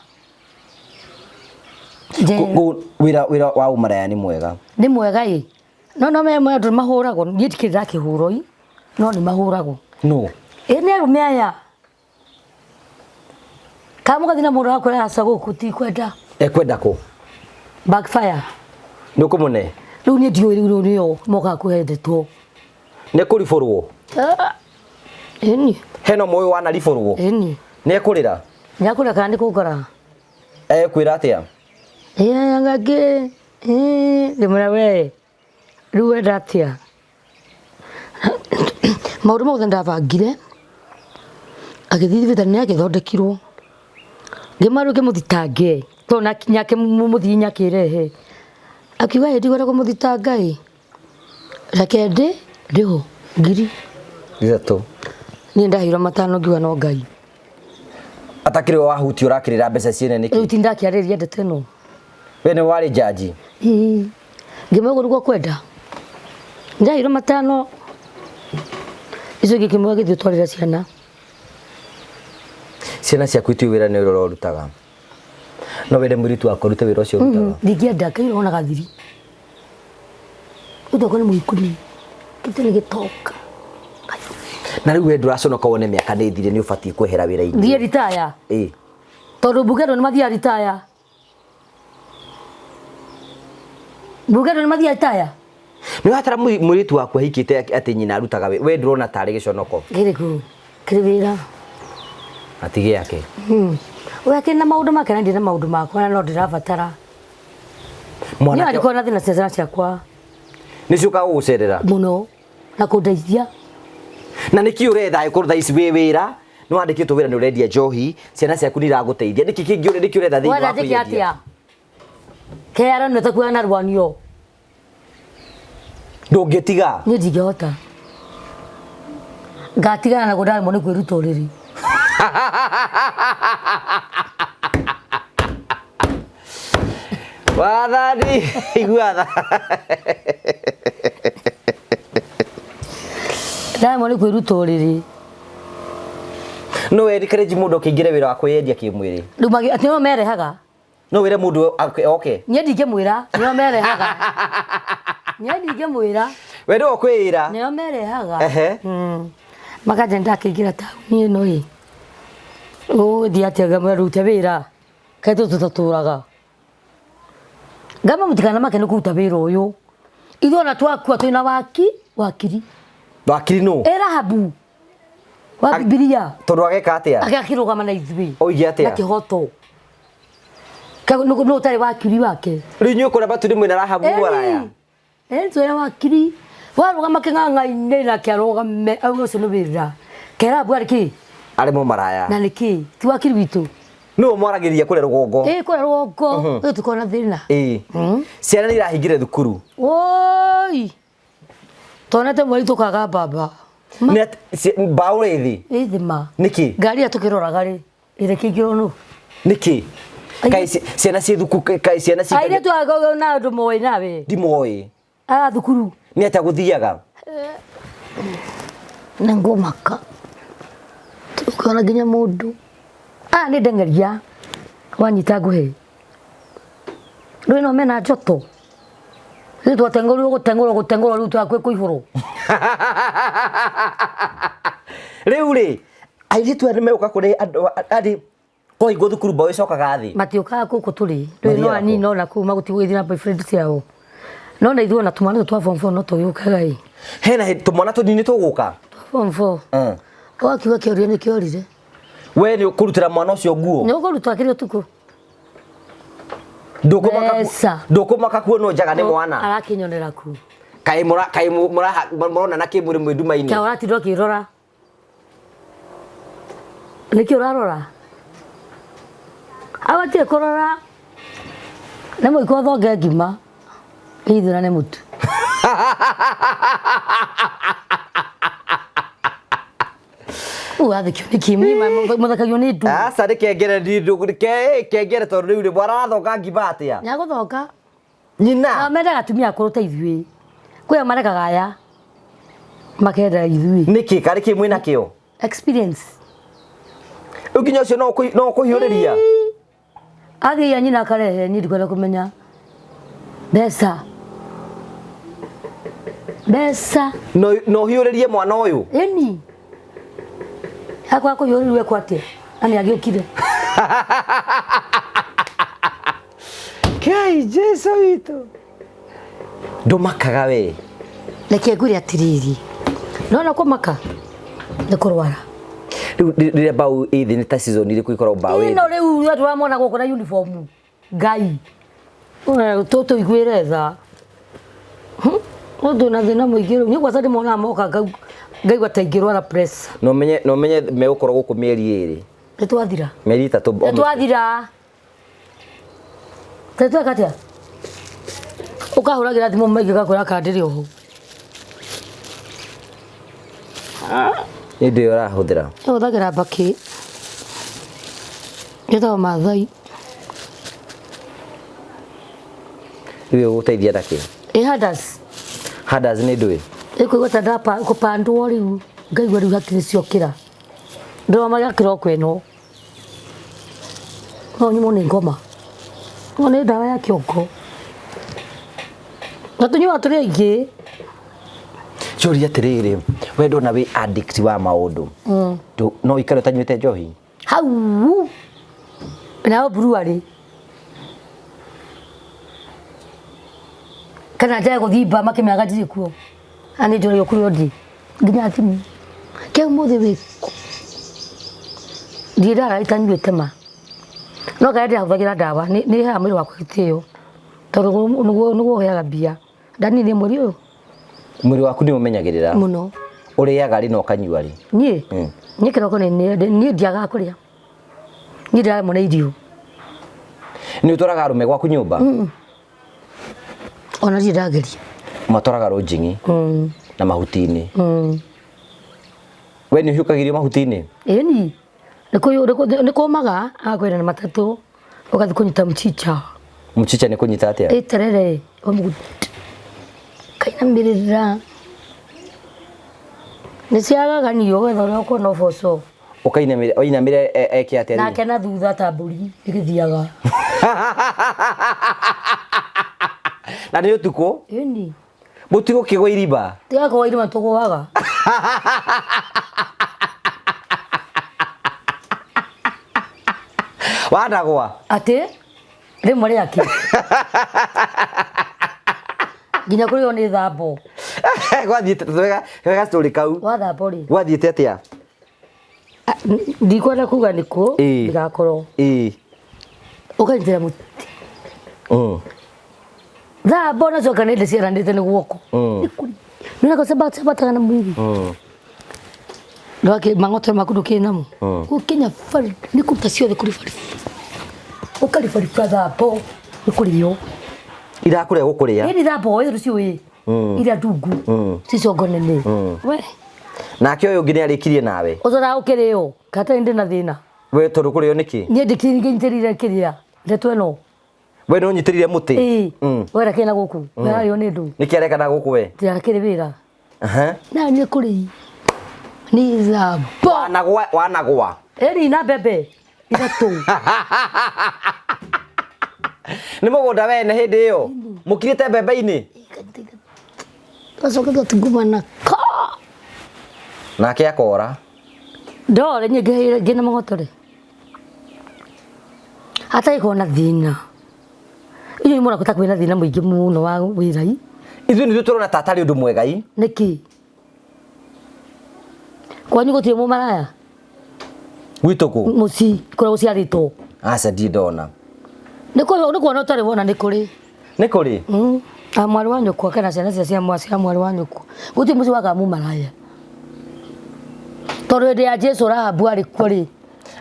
Njera. Wĩra wa ũmaraya nĩ mwega? Nĩ mwega ĩ, no me andũ mahũragwo. Niĩ ndikĩrĩ ndakĩhũrwo ĩ, no nĩ mahũragwo. No. Ĩ, nĩ arũme aya kana mũgathiĩ na mũndũ akwĩra aca, gũkũ tikwenda. Ekwenda kũ? Backfire. Nĩ ũkũmũne? Rĩu niĩ ndiũĩ, rĩu nĩo mokaga kũhe ndeto. Nĩ ekũribũrwo? Ah, ĩni. Hena ũmwe ũyũ wanaribũrwo? Ĩni. Nĩ ekũrĩra? Nĩakũrĩa kana nĩ kũngora? Ekwĩra atĩa? Ngĩ ndĩmwĩra, we rĩu wenda atĩa? Maũndũ mothe ndabangire. Agĩthiĩ thibitarĩ nĩ agĩthondekirwo. Ngĩmwĩra rĩu ngĩmũthitange tondũ nake mũthii nĩakĩrehe. Akiuga ĩ ndikwenda kũmũthitanga ĩ, reke ndĩ ndĩho ngiri 3. Niĩ ndaheirwo 5 ngiuga no Ngai. Atakĩrĩ we wahutia ũrakĩrĩra mbeca ciene nĩkĩ? Rĩu ti ndakĩarĩria ndeto ĩno. We nĩ warĩ jaji? Ĩĩ. Ngĩmwĩra ũguo nĩguo kwenda. Ndaheirwo 5 icio ingĩ ngĩmwĩra gĩthiĩ ũtwarĩre ciana. Ciana ciaku itiũĩ wĩra nĩ ũrĩa ũrarutaga. No wende mũirĩtu waku arute wĩra ũcio ũrutaga? Ndingĩenda, Ngai ũronaga thiri. Ũtoka nĩ mũikuni. Gĩtĩ nĩ gĩtoka. Na rĩu we ndũraconoka wone mĩaka nĩ ĩthire nĩ ũbatiĩ kwehera wĩra-inĩ. Thiĩ ritaya. Ĩĩ. Tondũ mbunge andũ nĩ mathiaga ritaya. Mbunge andũ nĩ mathiaga ritaya. Nĩ ũratara mũirĩtu waku ahikĩte atĩ nyina arutaga wĩra. We ndũrona tarĩ gĩconoko. Kĩrĩkũ? Kĩrĩ wĩra. Ati gĩake. We akĩrĩ na maũndũ make na ndĩ na maũndũ makwa na no ndĩrabatara. Mwanake. Niĩ angĩkorwo na thĩna ciana ciakwa. Nĩ ciũkaga gũgũcerera? Mũno. Na kũndeithia. Na nĩkĩ ũretha angĩkorwo thaa ici wĩ wĩra, nĩ wandĩkĩtwo wĩra nĩ ũrendia njohi, ciana ciaku nĩ iragũteithia. Nĩkĩ kĩngĩ ũrenda, nĩkĩ ũretha thĩinĩ wa Wenda njĩke kwĩyendia? atĩa? Keyaro nĩ takuoya na rwanio. Ndũngĩtiga? Niĩ ndingĩhota. Ngatigana naguo ndaremwo nĩ kwĩruta ũrĩrĩ. Wathani, igua tha. Ndaremwo nĩ kwĩruta ũrĩrĩ. No encourage mũndũ akĩingĩre wĩra wa kwĩyendia kĩmwĩrĩ. Rĩu atĩ no merehaga. No wĩre mũndũ oke. Niĩ ndingĩmwĩra, nĩo merehaga. Niĩ ndingĩmwĩra. We nĩwe ũkwĩĩra. Nĩo merehaga. Ehe. Makanja ndakĩingĩra taũni ĩno ĩ. Ũgũthiĩ atĩa ngamwĩra rute wĩra. Kaĩ tũtũ tũtatũraga. Ngamba mũtikanamake nĩ kũruta wĩra ũyũ. Ithuĩ ona twakua twĩna waki, wakiri. Wakiri nũ? Ĩ Rahabu. Wa Bibilia. Tondũ ageka atĩa? Agakĩrũgama na ithuĩ. Oige atĩa? Na kĩhoto. Nũ ũtarĩ wakiri wake? Rĩu inyuĩ kũrĩa Baturi mwĩna Rahabu maraya? Ĩni twĩna wakiri. Warũgama kĩng'ang'a-inĩ nake arũgame auge ũcio nĩ wĩra. Ke Rahabu arĩ kĩ? Arĩ mũmaraya. Na nĩ kĩ? Ti wakiri witũ? Nĩwe mwaragĩria kũrĩa rũgongo. Ĩĩ kũrĩa rũgongo. Rĩu tũkoragwo na thĩna. Ĩĩ. Ciana nĩ irahingire thukuru. Woi. Tuonete mweri tũkaga mbamba. Nĩ atĩ, mbaũ ĩ thĩ? Ĩ thĩ ma. Nĩkĩ? Ngari ĩrĩa tũkĩroraga rĩ, ĩrĩkĩingĩrwo nũ? Nĩkĩ? Kaĩ ciana ciĩ thukuru, kaĩ ciana ciĩ Airĩtu aya na andũ moĩ nawe? Ndimoĩ. Aya thukuru. Nĩ atĩa gũthiaga? Nĩ ngũmaka. Tũkona nginya mũndũ. Aya nĩ ndeng'eria. Wanyita ngũhe. Rĩu no mena njoto. Rĩu twateng'erirwo gũteng'erwo gũteng'erwo rĩu twakwĩ kũihũrwo. Rĩu rĩ, airĩtu aya nĩ megũka kũrĩ andũ arĩ kwahingwo thukuru mbaũ ĩcokaga thĩ. Matiũkaga gũkũ tũrĩ. Rĩu no Mathiaga anini kũ? no na kũu magũtigwo gũthiĩ na boyfriend ciao. No na ithuĩ ona tũmwana tũtũ twa form 4 no tũgĩũkaga ĩ. Hena hĩndĩ tũmwana tũnini tũgũka? Twa form 4. Wakiuga kĩoria nĩ kĩorire. We nĩ ũkũrutĩra mwana ũcio nguo? Nĩ ũkũruta akĩrĩ ũtukũ. Mbeca. Ndũkũmaka kuonwo njaga nĩ mwana? Arakĩnyonera ku. Kaĩ mũronana kĩmwĩrĩ mwĩ nduma-inĩ? Kaĩ ũratinda ũkĩrora? Nĩkĩ ũrarora? Abatiĩ kũrora nĩ mũiko ũthonge ngima ĩithũrane mũtu. Ũgathekio nĩkĩ? Mũthekagio nĩ ndu. Aca nĩ kengere kengere tondũ rĩu rĩ mwana arathonga ngima atĩa? Nĩagũthonga. Nyina. Nao mendaga atumia akũrũ ta ithuĩ. Kwĩ marekaga aya makenda ithuĩ. Nĩkĩ? Karĩ kĩ mwĩna kĩo? Experience. Rĩu nginya ũcio no ũkũhiũrĩria? Athiĩ nyina akarehe niĩ ndikwenda kũmenya. Mbeca. Mbeca. No ũhiũrĩrie mwana ũyũ? Ĩni. Akwa kũhiũrĩrio ekwo atĩa? Na nĩ agĩũkire. Kai Jesu witũ. Ndũmakaga we. Reke ngwĩre atĩrĩrĩ. Nona kũmaka nĩ kũrwara. Rĩu rĩrĩa mbaũ ĩ thĩ nĩ ta season irĩkũ ikoragwo mbaũ ĩ thĩ? Ĩno rĩu andũ ramona gũkũ na uniform. Ngai. Tũtũiguĩre tha. Ũndũ na thĩna mũingĩ rĩu. Niĩ kwanza ndĩmonaga moka Ngaigua ta ingĩrwara pressure. No menye no menye megũkorwo gũkũ mĩeri ĩrĩ. Nĩ twathira. Mĩeri ĩtatũ. Nĩ twathira. Nĩ tweka atĩa? Ũkahũragĩra thimũ maingĩ gakwĩra kana ndĩrĩ oho. Nĩ ndĩ ũrahũthĩra. Hũthagĩra mbakĩ. Ĩtagwo Maathai. Rĩu ĩgũgũteithia na kĩ? Ĩ Hadas. Hadas nĩ ndũĩ? Ĩkũigua ta ndapa kũpandwo rĩu ngaigua rĩu hakiri ciokĩra. Ndĩroma kĩroko ĩno. No nyumwo nĩ ngoma. No nĩ ndawa ya kĩongo. Na tũnyuaga tũrĩ aingĩ. Njũrie atĩrĩrĩ, we ndona wĩ addict wa maũndũ. No ũikare ũtanyuĩte njohi? Hau. Nayo brewery. Kana njage gũthiĩ mba makĩmenyaga ndirĩ kuo. Na nĩ njũragio kũrĩa ũthiĩ. Nginya thimũ. Kĩ ũmũthĩ wĩ kũ? Ndirĩ ndarara itanyuĩte ma. No ngai ndĩrahũthagĩra ndawa nĩ ĩheaga mwĩrĩ wakwa gĩtĩo. Tondũ nĩguo nĩguo ũheaga mbia. Ndaninirie mweri ũyũ. Mwĩrĩ waku nĩ ũmenyagĩrĩra? Mũno. Ũrĩaga rĩ na ũkanyua rĩ? Niĩ? Niĩ kĩroko niĩ ndiagaga kũrĩa. Niĩ ndĩraremwo nĩ irio. Nĩ ũtwaraga arũme gwaku nyũmba? Ona ndirĩ ndageria. Matwaraga rũnjing'i na mahuti-inĩ. We nĩ ũhiũkagĩrio mahuti-inĩ? Ĩni. Nĩ kũmaga agakwĩra nĩ matatũ ũgathiĩ kũnyita mchicha. Mchicha nĩ kũnyita atĩa? Ĩ terere kainamĩrĩra. Nĩ ciagaganio wetha ũrĩa ũkuona ũboco. Ũkainamĩra wainamĩra eke atĩa rĩu? Nake na thutha ta mbũri ĩgĩthiaga. Na nĩ ũtukũ? Ĩni. Mũtigũkĩgwa irima? Tiga kũgwa irima tũgũaga. Wanagwa? Atĩ? Rĩmwe rĩake. Nginya kũrĩo nĩ thambo. Gwathiĩte wega wega story kau. Wathambo rĩ. Gwathiĩte atĩa? Ndikwenda kuga nĩ kũ ndigakorwo. Ũkanyitĩra mũtĩ. Thambo nacio kana nĩ ciaranĩte nĩ guoko. Nĩ gũcabataga na mwĩrĩ. Ndwake mang'oto maku ndũkĩrĩ namo. Gũkinya bari nĩ kũruta ciothe kũrĩ bari. Ũkaribariba thambo nĩ kũrĩo. Irakũrĩa gũkũrĩa. Ĩni thambo ĩ rũciũ ĩ. Iria ndungu. Ci ciongo nene. We. Nake ũyũ ũngĩ nĩ arĩkirie nawe. Ũcoraga ũkĩrĩo. Kata ndĩ na thĩna. We tondũ kũrĩo nĩkĩ? Niĩ ndikĩnyitĩrĩire kĩrĩa. Ndeto ĩno. We nĩ ũnyitĩrĩire mũtĩ? Ĩĩ. We rekĩ na gũkũ. We ararĩo nĩ ndũ. Nĩkĩ areka na gũkũ we? Ndirakĩrĩ wĩra. Na nĩ kũrĩ. Nĩ thambo. Wanagwa wanagwa. Ĩni na mbembe. Ithatũ. Nĩ mũgũnda wene hĩndĩ ĩyo. Mũkirĩte mbembe-inĩ. Gacoka gatungumana ka. Nake akora. Ndore niĩ ngĩna mang'oto rĩ. Hatarĩ kuona thĩna. Inyuĩ mũrona ta kwĩna thĩna mũingĩ mũno wa wĩra-i. Ithuĩ nĩthuĩ tũrona ta atarĩ ũndũ mwega i. Nĩkĩ? Kwanyu gũtirĩ mũmaraya? Gwitũ kũ? Mũciĩ kũrĩa gũciarĩtwo. Aca ndirĩ ndona. Nĩ kuona ũtarĩ wona nĩ kũrĩ. Nĩ kũrĩ? Na mwarĩ wa nyũkwa kana ciana cia cia mwarĩ wa nyũkwa. Gũtirĩ mũciĩ wakaga mũmaraya. Tondũ hĩndĩ ya Jesũ Rahabu arĩ kuo rĩ.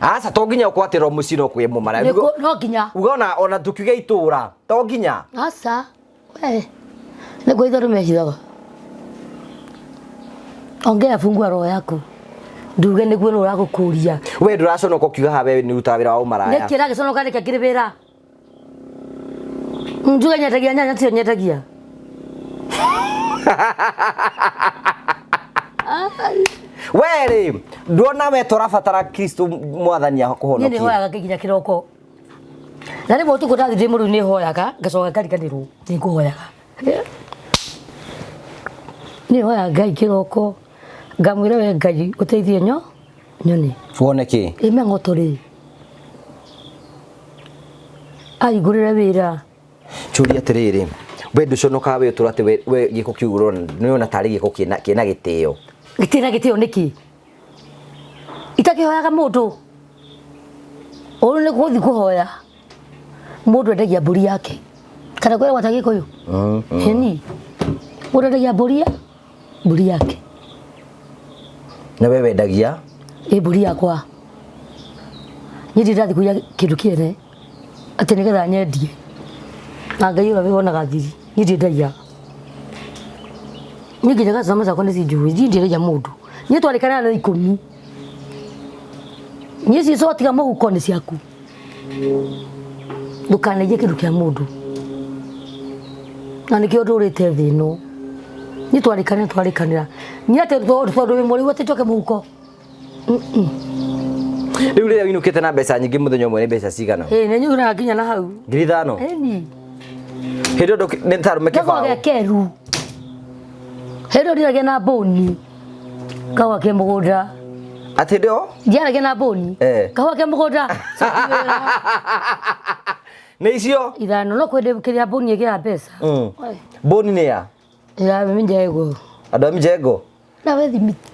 Aca to nginya ũkwatĩrwo mũciĩ no kwĩ mũmaraya. No nginya. Uga ona tũkiuge itũra to nginya. Aca. We. Nĩ kwa itherũ mehithaga. Ongea fungua roho yaku. Nduge nĩguo nĩ ũragũkũria. We ndũraconoka ũkiuga haha we nĩ ũrutaga wĩra wa ũmaraya. Nĩkĩ ũragĩconoka nĩkĩ akĩrĩ wĩra? Njuge nyendagia nyanya tiyo nyendagia. We rĩ, nduona we tũrabatara Kristo mwathani akũhonokie. Niĩ nĩ hoyaga nginya kĩroko. Na rĩmwe ũtukũ ndathiĩ ndĩ mũrĩu nĩ hoyaga, ngacoka ngariganĩrwo nĩ ngũhoyaga. Nĩ hoyaga Ngai kĩroko, ngamwĩra we Ngai ũteithie nyone. Wone kĩ? Ĩ mang'oto rĩ. Ahingũrĩre wĩra. Njũrie atĩrĩrĩ, we ndũconokaga we ũtũra atĩ we gĩko kĩu ũrona nĩ ũrona tarĩ gĩko kĩna gĩtĩo. Gĩtirĩ na gĩtĩo nĩkĩ? Itakĩhoyaga mũndũ. Ũũ nĩ gũthiĩ kũhoya. Mũndũ endagia mbũri yake. Kana kwĩragwo ta Na we wendagia? Ĩ mbũri yakwa niĩ ndirĩ ndathiĩ kũiya kĩndũ kĩene atĩ nĩgetha nyendie na Ngai ũrĩa wĩwonaga thiri niĩ ndirĩ ndaiya. Niĩ nginya customer ciakwa nĩ cinjũĩ niĩ ndirĩ ndaiya mũndũ. Niĩ twarĩkanĩra na 10 niĩ ciĩco tiga mũhuko nĩ ciaku ndũkanaiye kĩndũ kĩa mũndũ na nĩkĩo ndũrĩte thĩ ĩno. Niĩ twarĩkanĩra twarĩkanĩra niĩ atĩ tondũ wĩ mũrĩu atĩ njoke mũhuko. Rĩu rĩrĩa ũinũkĩte na mbeca nyingĩ mũthenya ũmwe nĩ mbeca cigana? Ĩĩ nĩ nyugĩraga nginya na hau. 5,000? Ĩni. Hĩndĩ ĩyo nĩ ta arũme kĩbaũ. Gakwa keru. Hĩndĩ ĩyo ndiragia na mbũni. Kahũa ke mũgũnda. Atĩ hĩndĩ ĩyo? Ndiaragia na mbũni. Kahũa ke mũgũnda. Nĩ icio? 5 no kwende kĩrĩa mbũni ĩgĩra mbeca. Mbũni nĩ ya? Ya mjengo. Andũ a mjengo? Na we thimiti.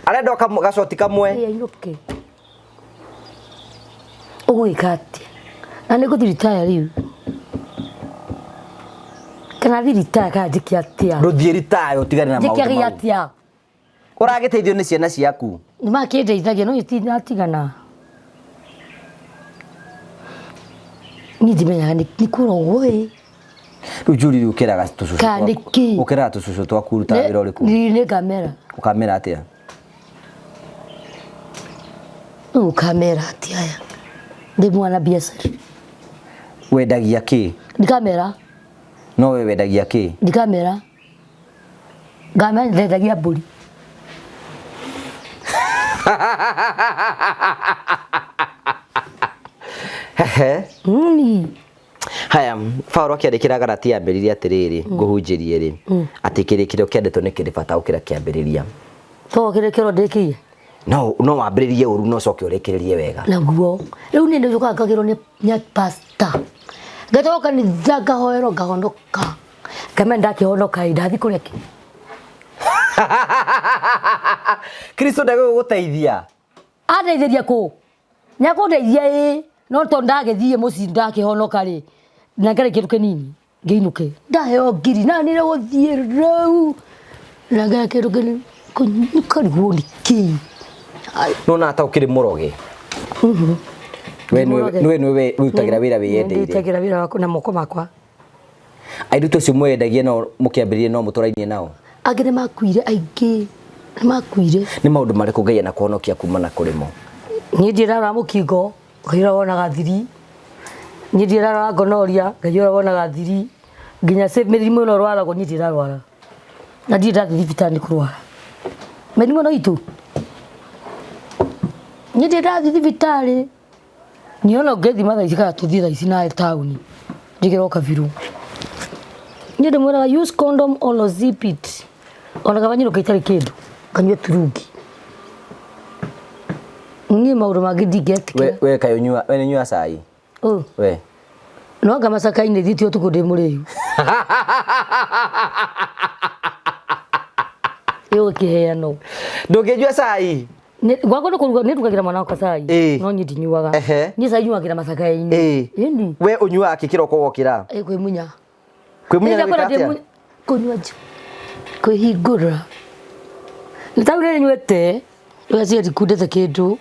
Arenda gacoti kamwe. Ĩ ainũke. Ũgwĩka atĩa? Na nĩ ngũthiĩ ritaya rĩu. Kana thiĩ ritaya kana njĩke atĩa? Ndũthiĩ ritaya ũtigane na maũndũ Njĩke mau. atĩa? Ũragĩteithio nĩ ciana ciaku? Nĩ makĩndeithagia no itinatigana. Niĩ ndimenyaga nĩ kũrogwo ĩ. Rĩu Julie rĩu ũkĩraga tũcũcũ Kana nĩ twaku. kĩ? Ũkĩraga tũcũcũ twaku ũrutaga wĩra ũrĩkũ? Nĩ ngamera. Ũkamera atĩa? Rĩu ũkamera atĩa aya? Ndĩ mwana biacara. Wendagia kĩ? Ndikamera. No we wendagia kĩ? Ndikamera. Ngamera ndendagia mbũri. Hehe. Haya, Paulo akĩandĩkĩra Galatia ambĩrĩria atĩrĩrĩ, ngũhunjĩrie rĩ, atĩ kĩrĩkĩrĩro kĩa ndeto nĩ kĩrĩ bata gũkĩra kĩambĩrĩria. To kĩrĩkĩrĩro ndĩkĩire? No no wambĩrĩrie ũru no ũcoke ũrĩkĩrĩrie wega. Naguo. Rĩu niĩ nĩnjũkaga ngagĩrwo nĩ pastor. Ngatwarwo kanitha ngahoerwo ngahonoka. Ngamenya ndakĩhonoka ĩ ndathiĩ kũrĩa kĩ. Kristo ndegũgũteithia. Andeithĩria kũ? Nĩakũndeithia ĩ no tondũ ndagĩthiĩ mũciĩ ndakĩhonoka rĩ nengere kĩndũ kĩnini ngĩinũke. Ndaheo ngiri na nĩ gũthiĩ rĩu nengere kĩndũ kĩnini nĩkarigwo nĩ kĩ. Nĩwona ta ũkĩrĩ mũroge? We nĩwe wĩrutagĩra wĩra wĩyendeire. Ndĩrutagĩra wĩra wakwa na moko makwa. Airĩtu acio mwendagia nao mũkĩambĩrĩria no mũtũrainie nao? Angĩ nĩ makuire aingĩ, nĩ makuire. Nĩ maũndũ marĩkũ Ngai anakũhonokia kuma na kũrĩ mo? Niĩ ndirarora mũkingo, Ngai ũrĩa wonaga thiri. Niĩ ndirarora ngonoria, Ngai ũrĩa wonaga thiri. Nginya mĩrimũ ĩno ĩrwaragwo niĩ ndirarwara. Na ndirĩ ndathiĩ thibitarĩ nĩ kũrwara. Mĩrimũ ĩno itũ. Niĩ ndirĩ ndathiĩ thibitarĩ. Niĩ ona ũngĩthima thaa ici kana tũthiĩ thaa ici nawe taũni njĩkĩrwo kabirũ. Niĩ ndĩmwĩraga use condom or zip it. Ona kaba nyinũke itarĩ kĩndũ nganyue turungi. Niĩ maũndũ mangĩ ndingĩetĩkĩra. We kaĩ ũnyua, we nĩ ũnyuaga cai? Ũ? We. No anga macaka-inĩ thiĩte ũtukũ ndĩ mũrĩu. Ĩgũkĩheanwo. Ndũngĩnyua cai? Gwakwa nĩ kũruga nĩ ndugagĩra mwana wakwa cai no niĩ ndinyuaga. Niĩ cai nyuagĩra macaka-inĩ. Ĩni. We ũnyuaga kĩ kĩroko wokĩra? Ĩ kwĩmunya. Kwĩmunya nĩ gwĩka atĩa? Kũnyua kwĩhingũra. Nĩ ta rĩu nyuĩte rĩu acio ndikundĩte kĩndũ.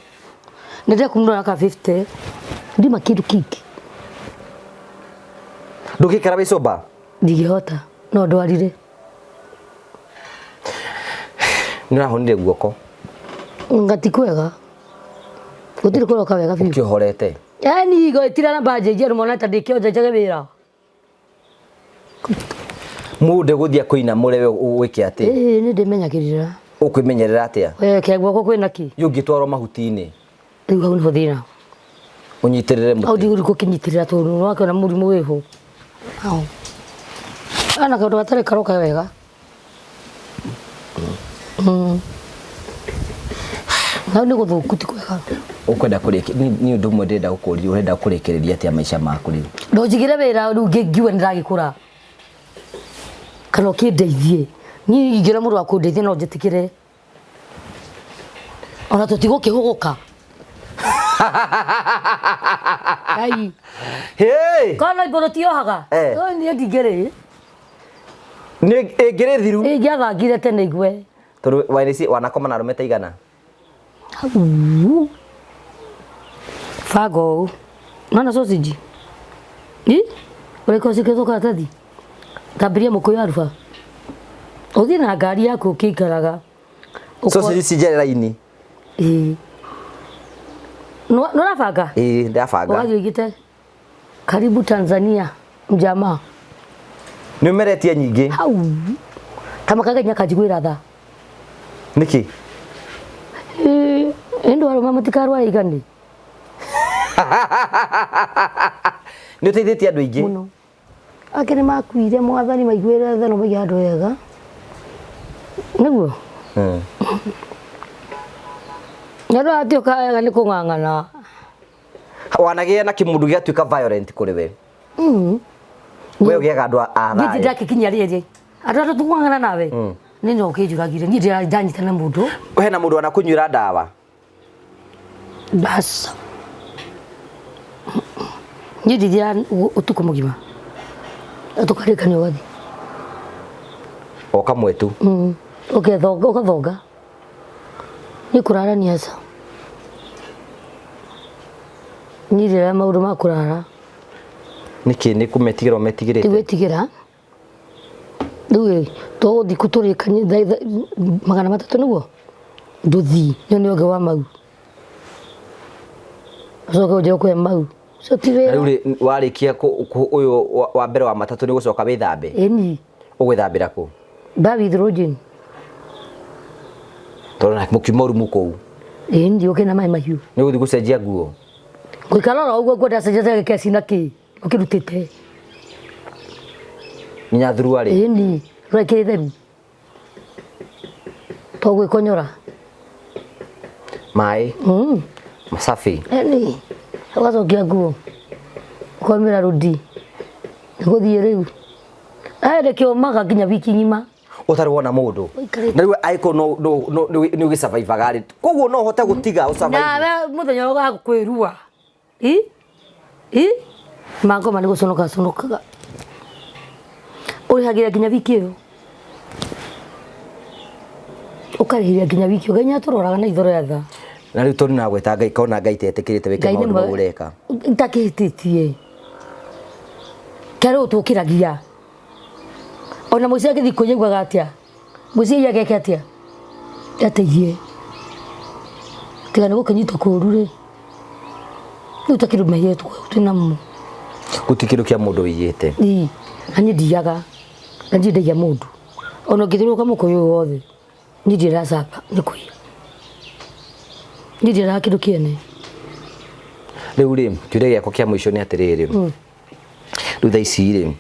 Nĩ ndekundũra ka 50. Ndima kĩndũ kĩingĩ. Ndũngĩikara wĩ sober? Ndingĩhota no ndwarire. Nĩ ũrahonire guoko? Nga ti kwega. Gũtirĩ kũroka wega biũ. Ũkĩohorete? Yaani gwĩtira na mbanjĩnjie andũ mona ta ndĩkĩonja njage wĩra. Mũndũ ndegũthiĩ akũinamũre we wĩke atĩ? Ĩĩ nĩ ndĩmenyagĩrĩra. Ũkwĩmenyerera atĩa? We kĩa guoko kwĩna kĩ? Ĩ ũngĩtwarwo mahuti-inĩ? Rĩu hau nĩho thĩna. Ũnyitĩrĩre mũtĩ. Hau ndigũthiĩ gũkĩnyitĩrĩra tondũ nĩwakĩona mũrimũ wĩho. Hau. Ana kaũndũ gatarĩ karoka wega. Hau nĩ gũthũku ti kwega. Ũkwenda kũrĩki nĩ ũndũ ũmwe ndĩrenda gũkũria ũrenda kũrĩkĩrĩria atĩa maica maku rĩu? Ndũnjigĩre wĩra rĩu ngiuge nĩ ndagĩkũra. Kana ũkĩndeithie. Niĩ ingĩona mũndũ wa kũndeithia no njĩtĩkĩre. Ona tũtigũkĩhũgũka. Ai. Hey! Kana ibũrũ tiohaga? Eh. Niĩ ndingĩrĩ. Nĩ ĩngĩrĩ thiru. Ingĩathangire tene igue. Tondũ wanĩci wanakoma na arũme ta igana. Hau. Banga ũũ. Nona sausage? Ĩ? Ũreka ũcikĩtwo karatathi? Tambĩria mũkũyũ aruba. Ũthiĩ na ngari yaku ũkĩikaraga. Sausage ici njere raini. Ĩĩ. Nĩ ũrabanga? Ĩĩ ndabanga. Ũgathiĩ ũigĩte karibu Tanzania mjamaa. Nĩ ũmeretie nyingĩ. Hau. Kamakaga nginya kanjiguĩra tha. Nĩkĩ? Ĩĩ, ĩndũ arũme matikarwara igani. Nĩ ũteithĩtie andũ aingĩ. Mũno. Angĩ nĩ makuire mwathani maiguĩre tha na maige handũ hega. Nĩguo? Na andũ atiũka wega nĩ kũng'ang'ana. Wanagĩa na kĩmũndũ gĩgatuĩka violent kũrĩ we. We ũgĩaga andũ a Niĩ thayũ. ndakĩkinyia rĩrĩ. Andũ arĩa tũkũng'ang'ana nawe. Nĩ no ũkĩnjũragire. Niĩ ndanyita na mũndũ. Hena mũndũ wanakũnyuĩra ndawa. Bas. Niĩ ndithiaga ũtukũ mũgima. Tũkarĩkania ũgathiĩ. O kamwe tu. Ũgethonga ũgathonga. Niĩ kũrara nĩ aca. Niĩ ndirera maũndũ ma kũrara. Nĩkĩ nĩ kũmetigĩra ũmetigĩrĩte? Ti gwĩtigĩra. Rĩu ĩ, tũgũthiĩ kũ tũrĩkanie 300 nĩguo? Ndũthiĩ, nyone ũngĩ wa mau. Ũcoke ũnjĩre ũkũhe mau. Ũcio ti wĩra. Rĩu rĩ, warĩkia ũyũ wa mbere wa matatũ nĩ ũgũcoka wĩthambe? Ĩni. Ũgwĩthambĩra kũ? Bar with lodging. Tondũ na mũkiuma rumu kũu. Ĩni, ũkĩ na maĩ mahiũ. Nĩ ũgũthiĩ gũcenjia nguo? Ngũikara oro ũguo nguo ndacenjia keci na kĩ? Ũkĩrutĩte. Nginya thuruarĩ? Ĩni, rũrekĩrĩ theru. To gwĩkonyora. Maĩ? Masafi? Ĩni, ũgacokia nguo. Ũkaumĩra rũdi. Nĩgũthiĩ rĩu. Ĩ kĩũmaga nginya wiki ng'ima. Ũtarĩ wona mũndũ. Ũikarĩte. Na rĩu angĩkorwo no no nĩ ũgĩsurvivaga rĩ, koguo no ũhote gũtiga ũsurvive. Nawe mũthenya ũgakwĩrua. I? I? Mangoma nĩ gũconoka conokaga. Ũrĩhagĩra nginya wiki ĩyo. Ũkarĩhĩria nginya wiki ĩyo. Ngai nĩatũroraga na itho rĩa tha. Na rĩu tondũ nagwĩta Ngai kona Ngai tetĩkĩrĩte wĩke Ngai nĩ maũndũ mwega. mau ũreka. Itakĩhĩtĩtie. Kĩarĩ ũtũkĩragia. Ona mũici agĩthiĩ kũiya augaga atĩa? Mũici aiya ageke atĩa? Ateithie. Tiga nĩ gũkĩnyita kũũru rĩ. Rĩu ta kĩndũ mehia twĩ namo. Gũtirĩ kĩndũ kĩa mũndũ wĩiyĩte. Ĩĩ, na niĩ ndiiyaga. Na ndirĩ ndaiya mũndũ. Ona ũngĩthiũrũrũka mũkũyũ ũyũ wothe, niĩ ndirĩ ndacamba nĩ kũiya. Niĩ ndirĩ kĩndũ kĩene. Rĩu rĩ, kĩũria gĩakwa kĩa mũico nĩ atĩrĩrĩ. Rĩu thaa ici rĩ,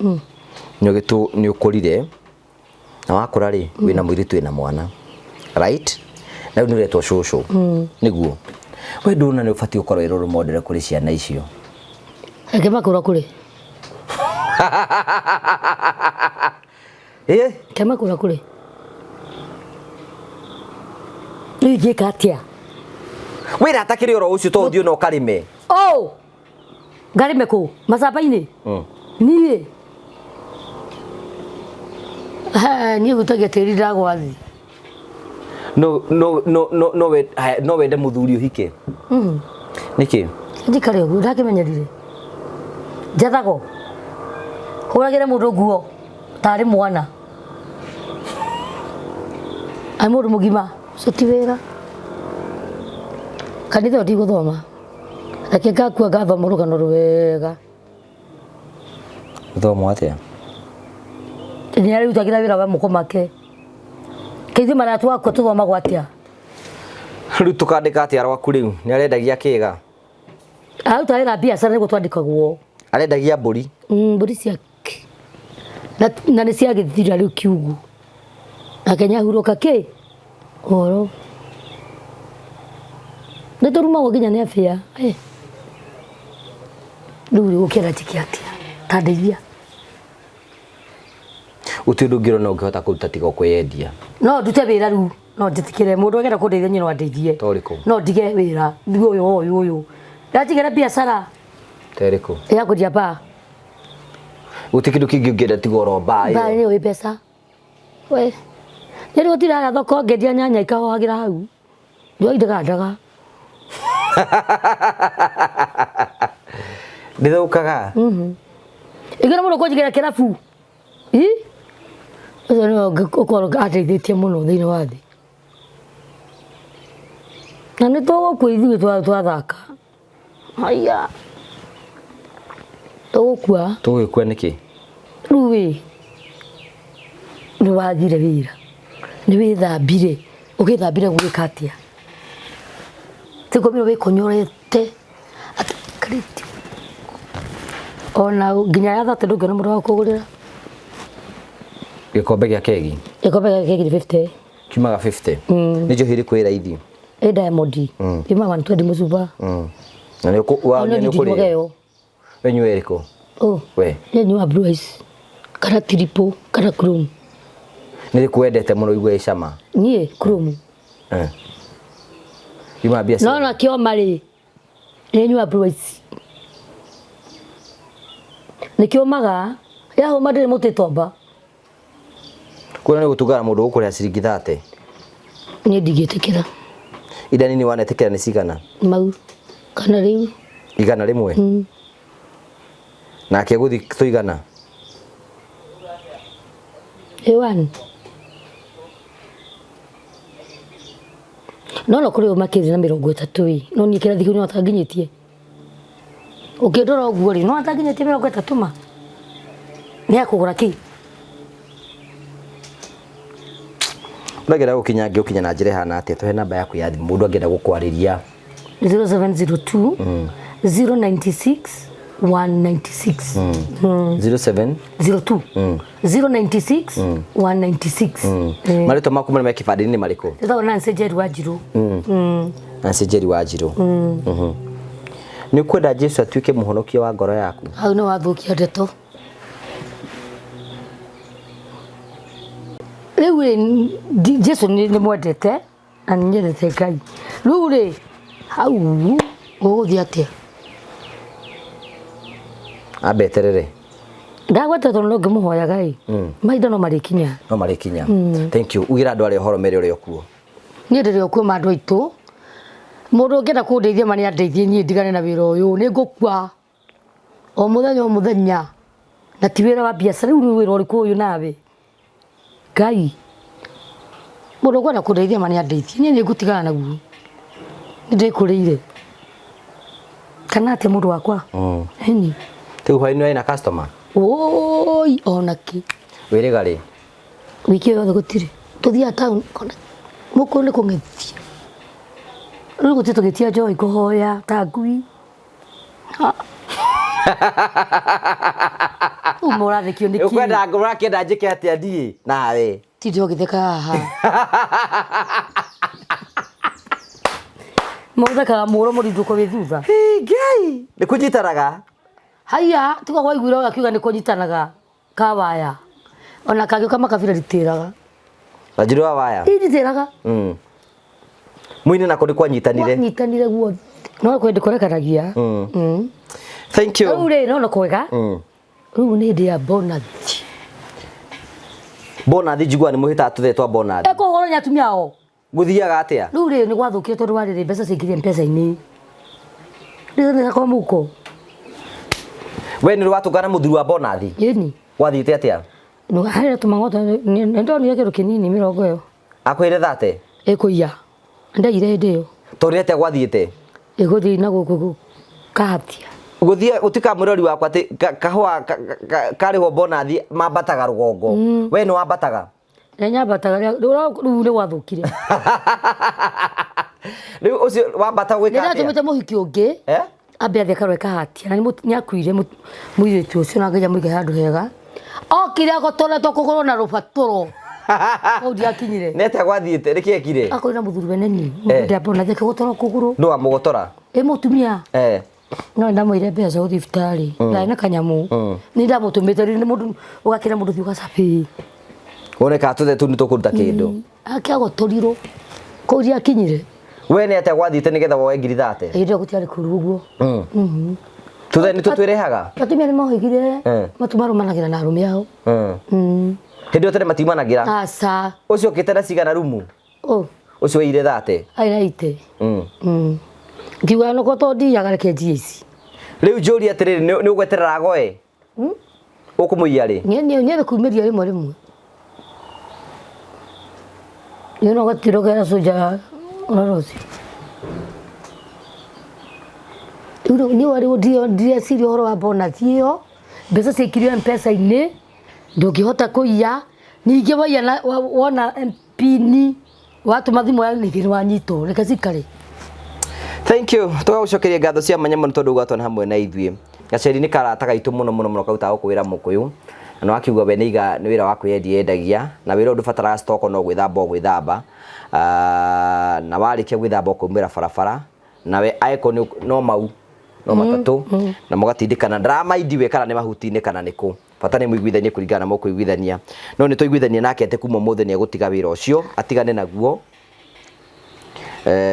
nĩ ũkũrire, na wakũra rĩ, wĩna mũirĩtu wĩna mwana. Right? Na rĩu nĩ ũretwo cũcũ. Nĩguo. We ndũrona nĩ ũbatiĩ gũkorwo wĩ role model kũrĩ ciana icio. Reke makũra kũrĩ. Ĩ? Reke makũra kũrĩ. Rĩu ingĩka atĩa? Wĩra atakĩrĩ oro ũcio to ũthiĩ ona ũkarĩme. Oh! Ngarĩme kũ? Macamba-inĩ? Niĩ? Niĩ hutagia tĩri ndagwa thĩ. No no no no no we no wende mũthuri ũhike? Nĩkĩ? Njikare ũguo ndakĩmenyerire. Njathagwo. Hũragĩre mũndũ nguo tarĩ mwana. Arĩ mũndũ mũgima. Ũcio ti wĩra. Kanitha ĩyo ndigũthoma. Reke ngakua ngathoma rũgano rwega. Gũthomwo atĩa? Nĩ arĩrutagĩra wĩra wa moko make. Kaithuĩ marĩa twakua tũthomagwo atĩa? Rĩu tũkandĩka atĩa rwaku rĩu? Nĩ arendagia kĩga? Aruta wĩra biacara nĩguo twandĩkagwo. Arendagia mbũri? Mbũri ciake. Na nĩ ciagĩthira rĩu kiugo. Nake nyahurũka kĩ? Ũhoro. Nĩ tũrumagwo nginya nĩ abĩa. Rĩu gũkĩra njĩke atĩa? Ta ndeithia. Gũtirĩ ũndũ ũngĩrona ũngĩhota kũruta tiga o kwĩyendia. No ndute wĩra rĩu. No njĩtĩkĩre mũndũ agenda kũndeithia niĩ no andeithie. Ta ũrĩkũ? No ndige wĩra. Ndige ũyũ ũyũ ũyũ. Ndatigĩra biacara. Ta ĩrĩkũ? Ya kwendia mbaa. Gũtirĩ kĩndũ kĩngĩ ũngĩenda tiga oro mbaa ĩyo. Mbaa nĩyo ĩ mbeca. We nĩ rĩu gũtirara thoko ngendia nyanya ikahohagĩra hau njohi ndĩgandaga. Ndĩthũkaga. Ĩngĩona mũndũ kũnjigĩra kĩrabu ĩ ũcio nĩwe ũkorwo andeithĩtie mũno thĩinĩ wa thĩ na nĩ tũgũkua ithuĩ twathaka haya tũgũkua. Tũgũgĩkua nĩkĩ? Rĩu ĩ nĩ wathire wĩra nĩ wĩthambire ũgĩthambire gwĩka atĩa tikomire wĩkonyorete atĩ karĩti ona nginya ya thate ndũngĩona mũndũ wa kũgũrĩra. Gĩkombe gĩa kegi. Gĩkombe gĩa kegi nĩ 50. Kiumaga 50. Nĩ njohi ĩrĩkũ ĩ raithi? Ĩ Diamond yumaga 120 mũcuba. Na nĩ Ona nĩ niĩ ndinyuaga ũkũrĩo. ĩyo. We nyua ĩrĩkũ? Oh. We. Niĩ nyuaga Blue Ice kana Triple kana Chrome. Nĩ ĩrĩkũ wendete mũno ũigua ĩ cama? Niĩ Chrome. Eh. Yumaga mbia No cigana? na kĩoma rĩ nĩ nyuaga Blue Ice. Nĩ kĩũmaga yahũma ndĩrĩ mũtĩ tomba. Kuona nĩ gũtungana mũndũ ũkũrĩha ciringi 30. Niĩ ndingĩtĩkĩra. Ida nini wanetĩkĩra nĩ cigana? Mau kana rĩu. 100? Nake gũthi tũigana? A1. No no kũrĩ ũmakĩria na 30 ĩ no niĩ kĩrathi kĩu no atanginyĩtie. Ũkĩndora ũguo rĩ no atanginyĩtie 30 ma nĩ akũgũra kĩ? Ũragera gũkinya ngĩ ũkinya na njĩra ĩhana atĩa? Tũhe namba yaku ya thimũ mũndũ angĩenda gũkwarĩria. 0702 096 196. 07 02 096 196. Marĩtwa maku marĩa me kĩbandĩ-inĩ nĩ marĩkũ? Ĩtagwo Nancy Njeri Wanjirũ. Nancy Njeri Wanjirũ. Nĩ ũkwenda Jesu atuĩke mũhonokia wa ngoro yaku? Hau nĩ wathũkia ndeto. Rĩu rĩ Jesu nĩ mwendete na nĩ nyendete Ngai. Rĩu rĩ hau gũgũthiĩ atĩa? Ambe eterere. Ndagweta tondũ no ngĩmũhoyaga ĩ mahinda no marĩkinya. No marĩkinya. Thank you. Ugĩra andũ arĩa ũhoro mere ũrĩa ũkuo. Niĩ ndĩrĩ okuo ma andũ aitũ. Mũndũ ũngĩenda kũndeithia ma nĩ andeithie niĩ ndigane na wĩra ũyũ nĩ ngũkua o mũthenya o mũthenya na ti wĩra wa biacara. Rĩu nĩ wĩra ũrĩkũ ũyũ nawe Ngai? Mũndũ ũkwenda kũndeithia ma nĩ andeithie niĩ nĩ ngũtigana naguo nĩ ndĩkũrĩire kana atĩa mũndũ wakwa. Ĩni. Rĩu hwaĩ-inĩ wĩna customer? Oi ona kĩ. Wĩrĩga rĩ? Wiki ĩyo yothe gũtirĩ tũthiaga town mũkũyũ nĩ kũng'ethia rĩu gũtirĩ tũgĩtia njohi kũhoya ta ngui. Uma ũrathekio nĩ kĩ? Ũkwenda ũrakĩenda njĩke atĩa ndiĩ nawe? Tinde ũgĩtheka haha. Maũthekaga mũro mũrindũko wĩ thutha. Ngai nĩ kũnyitanaga. Haiya tiga waiguire ũyũ akiuga nĩ kũnyitanaga kawaya ona kangĩũka makabira nditĩraga. Wanjirũ wa waya. Ĩ nditĩraga. Mũine nako nĩ kwanyitanire. Kwanyitanire guothe no kwenda kũrekanagia. Thank you. Rĩu rĩ no no kwega. Rĩu nĩ hĩndĩ ya bonathi. Bonathi njiguaga nĩ mũhĩtaga tũthee twa bonathi. Ekũhũrwo nĩ atumia ao. Gũthiaga atĩa? Rĩu rĩ nĩ gwathũkire tondũ wa rĩrĩ mbeca ciaingĩrire M-Pesa-inĩ. Rĩu kwa mũhuko. We nĩ ũrĩ watũngana na mũthuri wa bonathi? Ĩni. Gwathiĩte atĩa? Harĩa tũmang'ota nĩ ndonire kĩndũ kĩnini 20 ĩyo. Akwĩrire thate? Ĩkũiya. Ndaiyire hĩndĩ ĩyo. Tondũ nĩ atĩa gwathiĩte? Ĩgũthiĩ na gũkũ kahatia. Gũthiĩ gũtuĩka mũrori wakwa atĩ kahũa karĩhwo bonathi mambataga rũgongo. We nĩ wambataga? Nĩ nyambataga rĩu nĩ gwathũkire. Rĩu ũcio wambata gwĩka atĩa? Nĩ ndatũmĩte mũhiki ũngĩ. Ambe athiĩ akarore kahatia na nĩ akuire mũirĩtu ũcio na Ngai amũige handũ hega. Okire agotoretwo kũgũrũ na rũbatũro. Hau ndiakinyire. Nĩ atĩa gwathiĩte? Nĩkĩ ekire? Akorire na mũthuri weneni. Ndambona akĩgotorwo kũgũrũ. Nũ wamũgotora? Ĩ mũtumia. No ndamũire mbeca gũthiĩ thibitarĩ. Ndarĩ na kanyamũ. Nĩ ndamũtũmĩte rĩu nĩ mũndũ ũgakĩra mũndũ thiĩ ũgacabĩ. Wone kana tũthe tũu nĩ tũkũruta kĩndũ. Akĩagotorirwo. Kũu ndiakinyire. We nĩ atĩa gwathiĩte nĩgetha woe ngiri 30? Hĩndĩ ĩyo gũtiarĩ kũũru ũguo. Tũthe nĩ tũtwĩrĩhaga? Atumia nĩ mohĩgire matu marũmanagĩra na arũme ao. Hĩndĩ ĩyo tene matiumanagĩra. Aca. Ũcio ũkĩte na cigana rumu? Ũ. Ũcio wĩire thate? Arĩ na ite. Ngiuga noko to ndiaga reke njie ici. Rĩu njũrie atĩrĩrĩ, nĩ ũgweterera agoe? Ũkũmũiya rĩ? Niĩ kumĩria rĩmwe rĩmwe. Niĩ no gatiro kena cũnja ũrora ũcio. Rĩu niĩ warĩ ndireciria ũhoro wa bonus ĩyo, mbeca ciaikirio M-Pesa-inĩ, ndũngĩhota kũiya, ningĩ waiya na wona pini watũma thimũ ya ningĩ nĩwanyitwo, reke cikare. Thank you. Tũgagũcokeria ngatho cia mwanya mũno tondũ ũgatwana hamwe na ithuĩ. Gaceri nĩ karata gaitũ mũno mũno mũno karutaga gũkũ wĩra mũkũyũ. Na nĩ wakiuga we nĩ iga nĩ wĩra wa kwĩyendia yendagia na wĩra ũyũ ndũbataraga stock no gwĩthamba ũgwĩthamba. Na warĩkia gwĩthamba ũkaumĩra barabara nawe angĩkorwo no mau no matatũ na mũgatindĩkana ndaramaindi we kana nĩ mahuti-inĩ kana nĩ kũ. Bata nĩ mũiguithanie kũringana na mũkũiguithania. No nĩ twaiguithania nake atĩ kuma ũmũthĩ nĩ egũtiga wĩra ũcio atigane naguo.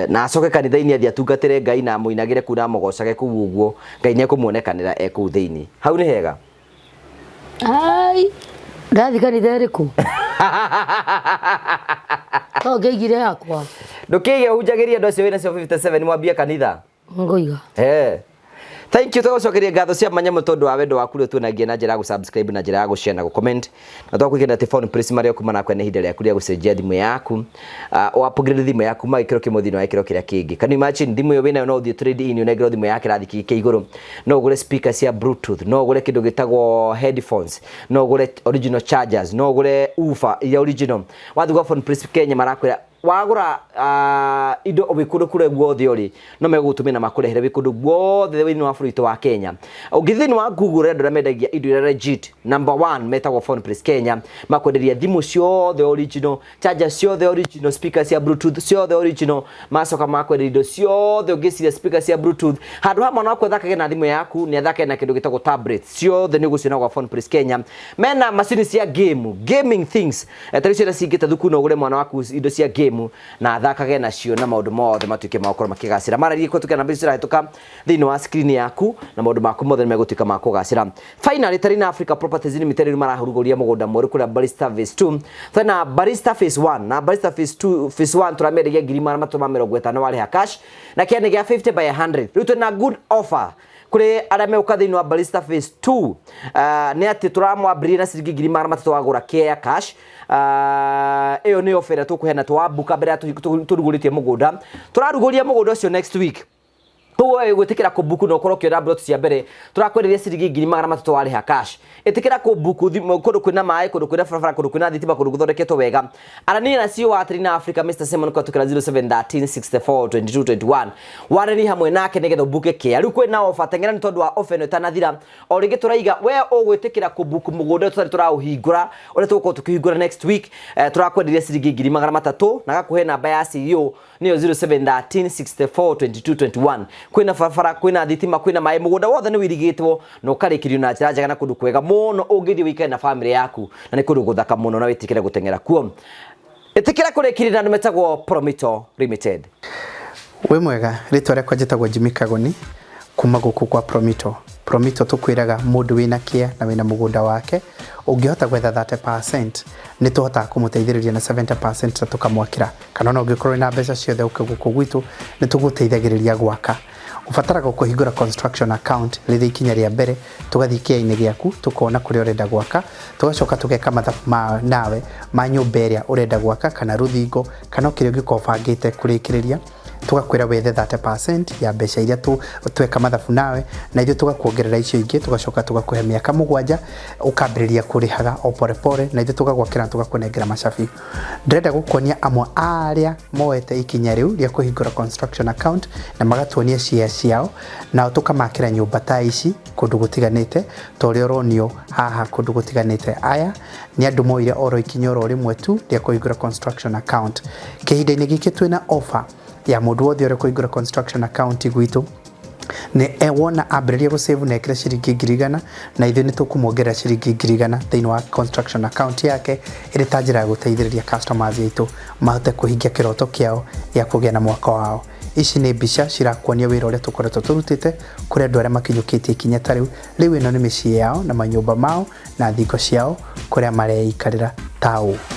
Na acoke kanitha-inĩ athiĩ atungatĩre Ngai na amũinagĩre kũu na amũgocage kũu ũguo, Ngai nĩ ekũmuonekanĩra e kũu thĩinĩ. Hau nĩ hega? Ai, ndathiĩ kanitha ĩrĩkũ? To ngĩigire yakwa. Ndũkĩige ũhunjagĩrie andũ acio wĩna cio 57 mwambie kanitha. Ngũiga. Thank you, tũgũcokeria ngatho cia mwanya mũno tondũ wa wendo waku ũrĩa tuonagia na njĩra ya gũ-subscribe na njĩra ya gũ-share na gũ-comment. Na twakwĩkĩra atĩ Phone Place marĩa kuma nakwe nĩ ihinda rĩaku rĩa gũcenjia thimũ yaku. Upgrade thimũ yaku kuma gĩkĩro kĩmwe thĩinĩ wa gĩkĩro kĩrĩa kĩngĩ. Can you imagine thimũ ĩyo wĩnayo no ũthiĩ trade in ũnengerwo thimũ ya kĩrathi kĩngĩ kĩa igũrũ. No ũgũre speaker cia bluetooth, no ũgũre kĩndũ gĩtagwo headphones, no ũgũre original chargers, no ũgũre woofer iria original. Wathiĩ gwa Phone Place Kenya marakwĩra wagũra indo wĩ kũndũ kũrĩa guothe ũrĩ no megũgũtũmĩra na makũrehere wĩ kũndũ guothe thĩinĩ wa bũrũri witũ wa Kenya. Ũngĩthiĩ thĩinĩ wa Google andũ arĩa mendagia indo iria legit number 1 metagwo Phone Place Kenya, makwenderia thimũ ciothe original, charger ciothe original, speaker cia bluetooth ciothe original, macoka makwenderia indo ciothe ũngĩciria speaker cia bluetooth. Handũ ha mwana waku athakage na thimũ yaku nĩ athake na kĩndũ gĩtagwo tablet ciothe nĩ ũgũciona gwa Phone Place Kenya. Mena macini cia game, gaming things. Ta rĩu ciana cingĩte thukuru no ũgũre mwana waku indo cia game na athakage nacio na maũndũ mothe matuĩke ma gũkorwo makĩgacĩra. Mararie kũhetũkĩra namba icio cirahĩtũka thĩinĩ wa screen yaku na maũndũ maku mothe nĩ megũtuĩka ma kũgacĩra. Finally, Tarina Africa Properties Limited rĩu marahurugũria mũgũnda mwerũ kũrĩa Barista Phase 2. Twĩna Barista Phase 1 na Barista Phase 2, Phase 1 tũramĩendagia ngiri magana matatũ ma mĩrongo ĩtano warĩha cash na kĩanĩ gĩa 50 by 100. Rĩu twĩna good offer kũrĩ arĩa megũka thĩinĩ wa Barista Phase 2. Nĩ atĩ tũramwambĩrĩria na ciringi ngiri magana matatũ wagũra kĩa cash. Ĩyo nĩ offer ĩrĩa tũkũheana twambuka mbere ya tũrugũrĩtie mũgũnda. Tũrarugũria mũgũnda ũcio next week. Koguo we gwĩtĩkĩra kũmbuku na ũkorwo ũkĩona plot cia mbere, tũrakwenderia ciringi ngiri magana matatũ warĩha cash. Ĩtĩkĩra kũmbuku kũndũ kwĩna maĩ, kũndũ kwĩna barabara, kũndũ kwĩna thitima, kũndũ gũthondeketwo wega. Aranĩria na CEO wa Trina Africa Mr Simon kũhetũkĩra 0713 64 22 21. Warĩrie hamwe nake nĩgetha ũmbuke kĩa. Rĩu kwĩna offer, teng'era nĩ tondũ wa offer ĩno ĩtanathira. O rĩngĩ tũraiga we ũgwĩtĩkĩra kũmbuku mũgũnda ũyũ tũtarĩ tũraũhingũra, ũrĩa tũgũkorwo tũkĩhingũra next week. Tũrakwenderia ciringi ngiri magana matatũ na gakũhe namba ya CEO nĩyo 0713 64 22 21. Kwĩna barabara, kwĩna thitima, kwĩna maĩ, mũgũnda wothe nĩ ũirigĩtwo na ũkarĩkĩrio na njĩra njega na kũndũ kwega mũno ũngĩthiĩ ũikare na famĩlĩ yaku, na nĩ kũndũ gũthaka mũno na wĩtĩkĩre gũteng'era kuo. Ĩtĩkĩra kũrĩkĩrĩria na andũ metagwo Promito Limited. Wĩ mwega, rĩtwa rĩakwa njĩtagwo Jimmy Kagoni kuma gũkũ kwa Promito. Promito tũkwĩraga mũndũ wĩna kĩa na wĩna mũgũnda wake ũngĩhota gwetha 30% nĩ tũhotaga kũmũteithĩrĩria na 70% na tũkamwakĩra, kana ona ũngĩkorwo wĩna mbeca ciothe ũke gũkũ gwitũ nĩ tũgũteithagĩrĩria gwaka. Ũbataraga kũhingũra construction account rĩrĩ ikinya rĩa mbere, tũgathiĩ kĩainĩ gĩaku tũkona kũrĩa ũrenda gwaka, tũgacoka tũgeka mathabu ma nawe ma nyũmba ĩrĩa ũrenda gwaka kana rũthingo kana kĩrĩa ũngĩkorwo ũbangĩte kũrĩkĩrĩria, tũgakwĩra wethe 30% ya mbeca iria tweka mathabu nawe, na ithuĩ tũgakuongerera icio ingĩ, tũgacoka tũgakũhe mĩaka mũgwanja ũkambĩrĩria kũrĩhaga o pore pore, na ithuĩ tũgagwakĩra na tũgakũnengera macabi. Ndĩrenda gũkuonia amwe a arĩa moete ikinya rĩu rĩa kũhingũra construction account na magatuonia share ciao, nao tũkamakĩra nyũmba ta ici kũndũ gũtiganĩte ta ũrĩa ũronio haha kũndũ gũtiganĩte. Aya nĩ andũ moire oro ikinya oro rĩmwe tu rĩa kũhingũra construction account. Kĩhinda-inĩ gĩkĩ twĩna offer ya mũndũ wothe ũrĩa kũhingũra construction account gwitũ nĩ wona ambĩrĩria gũsave na ekĩre ciringi ngiri igana, na ithuĩ nĩ tũkũmuongerera ciringi ngiri igana thĩinĩ wa construction account yake ĩrĩ ta njĩra ya gũteithĩrĩria customers aitũ mahote kũhingia kĩroto kĩao gĩa kũgĩa na mwaka wao. Ici nĩ mbica cirakuonia wĩra ũrĩa tũkoretwo tũrutĩte kũrĩ andũ arĩa makinyũkĩtie ikinya ta rĩu. Rĩu ĩno nĩ mĩciĩ yao na manyũmba mao na thingo ciao kũrĩa mareikarĩra. Ta ũũ.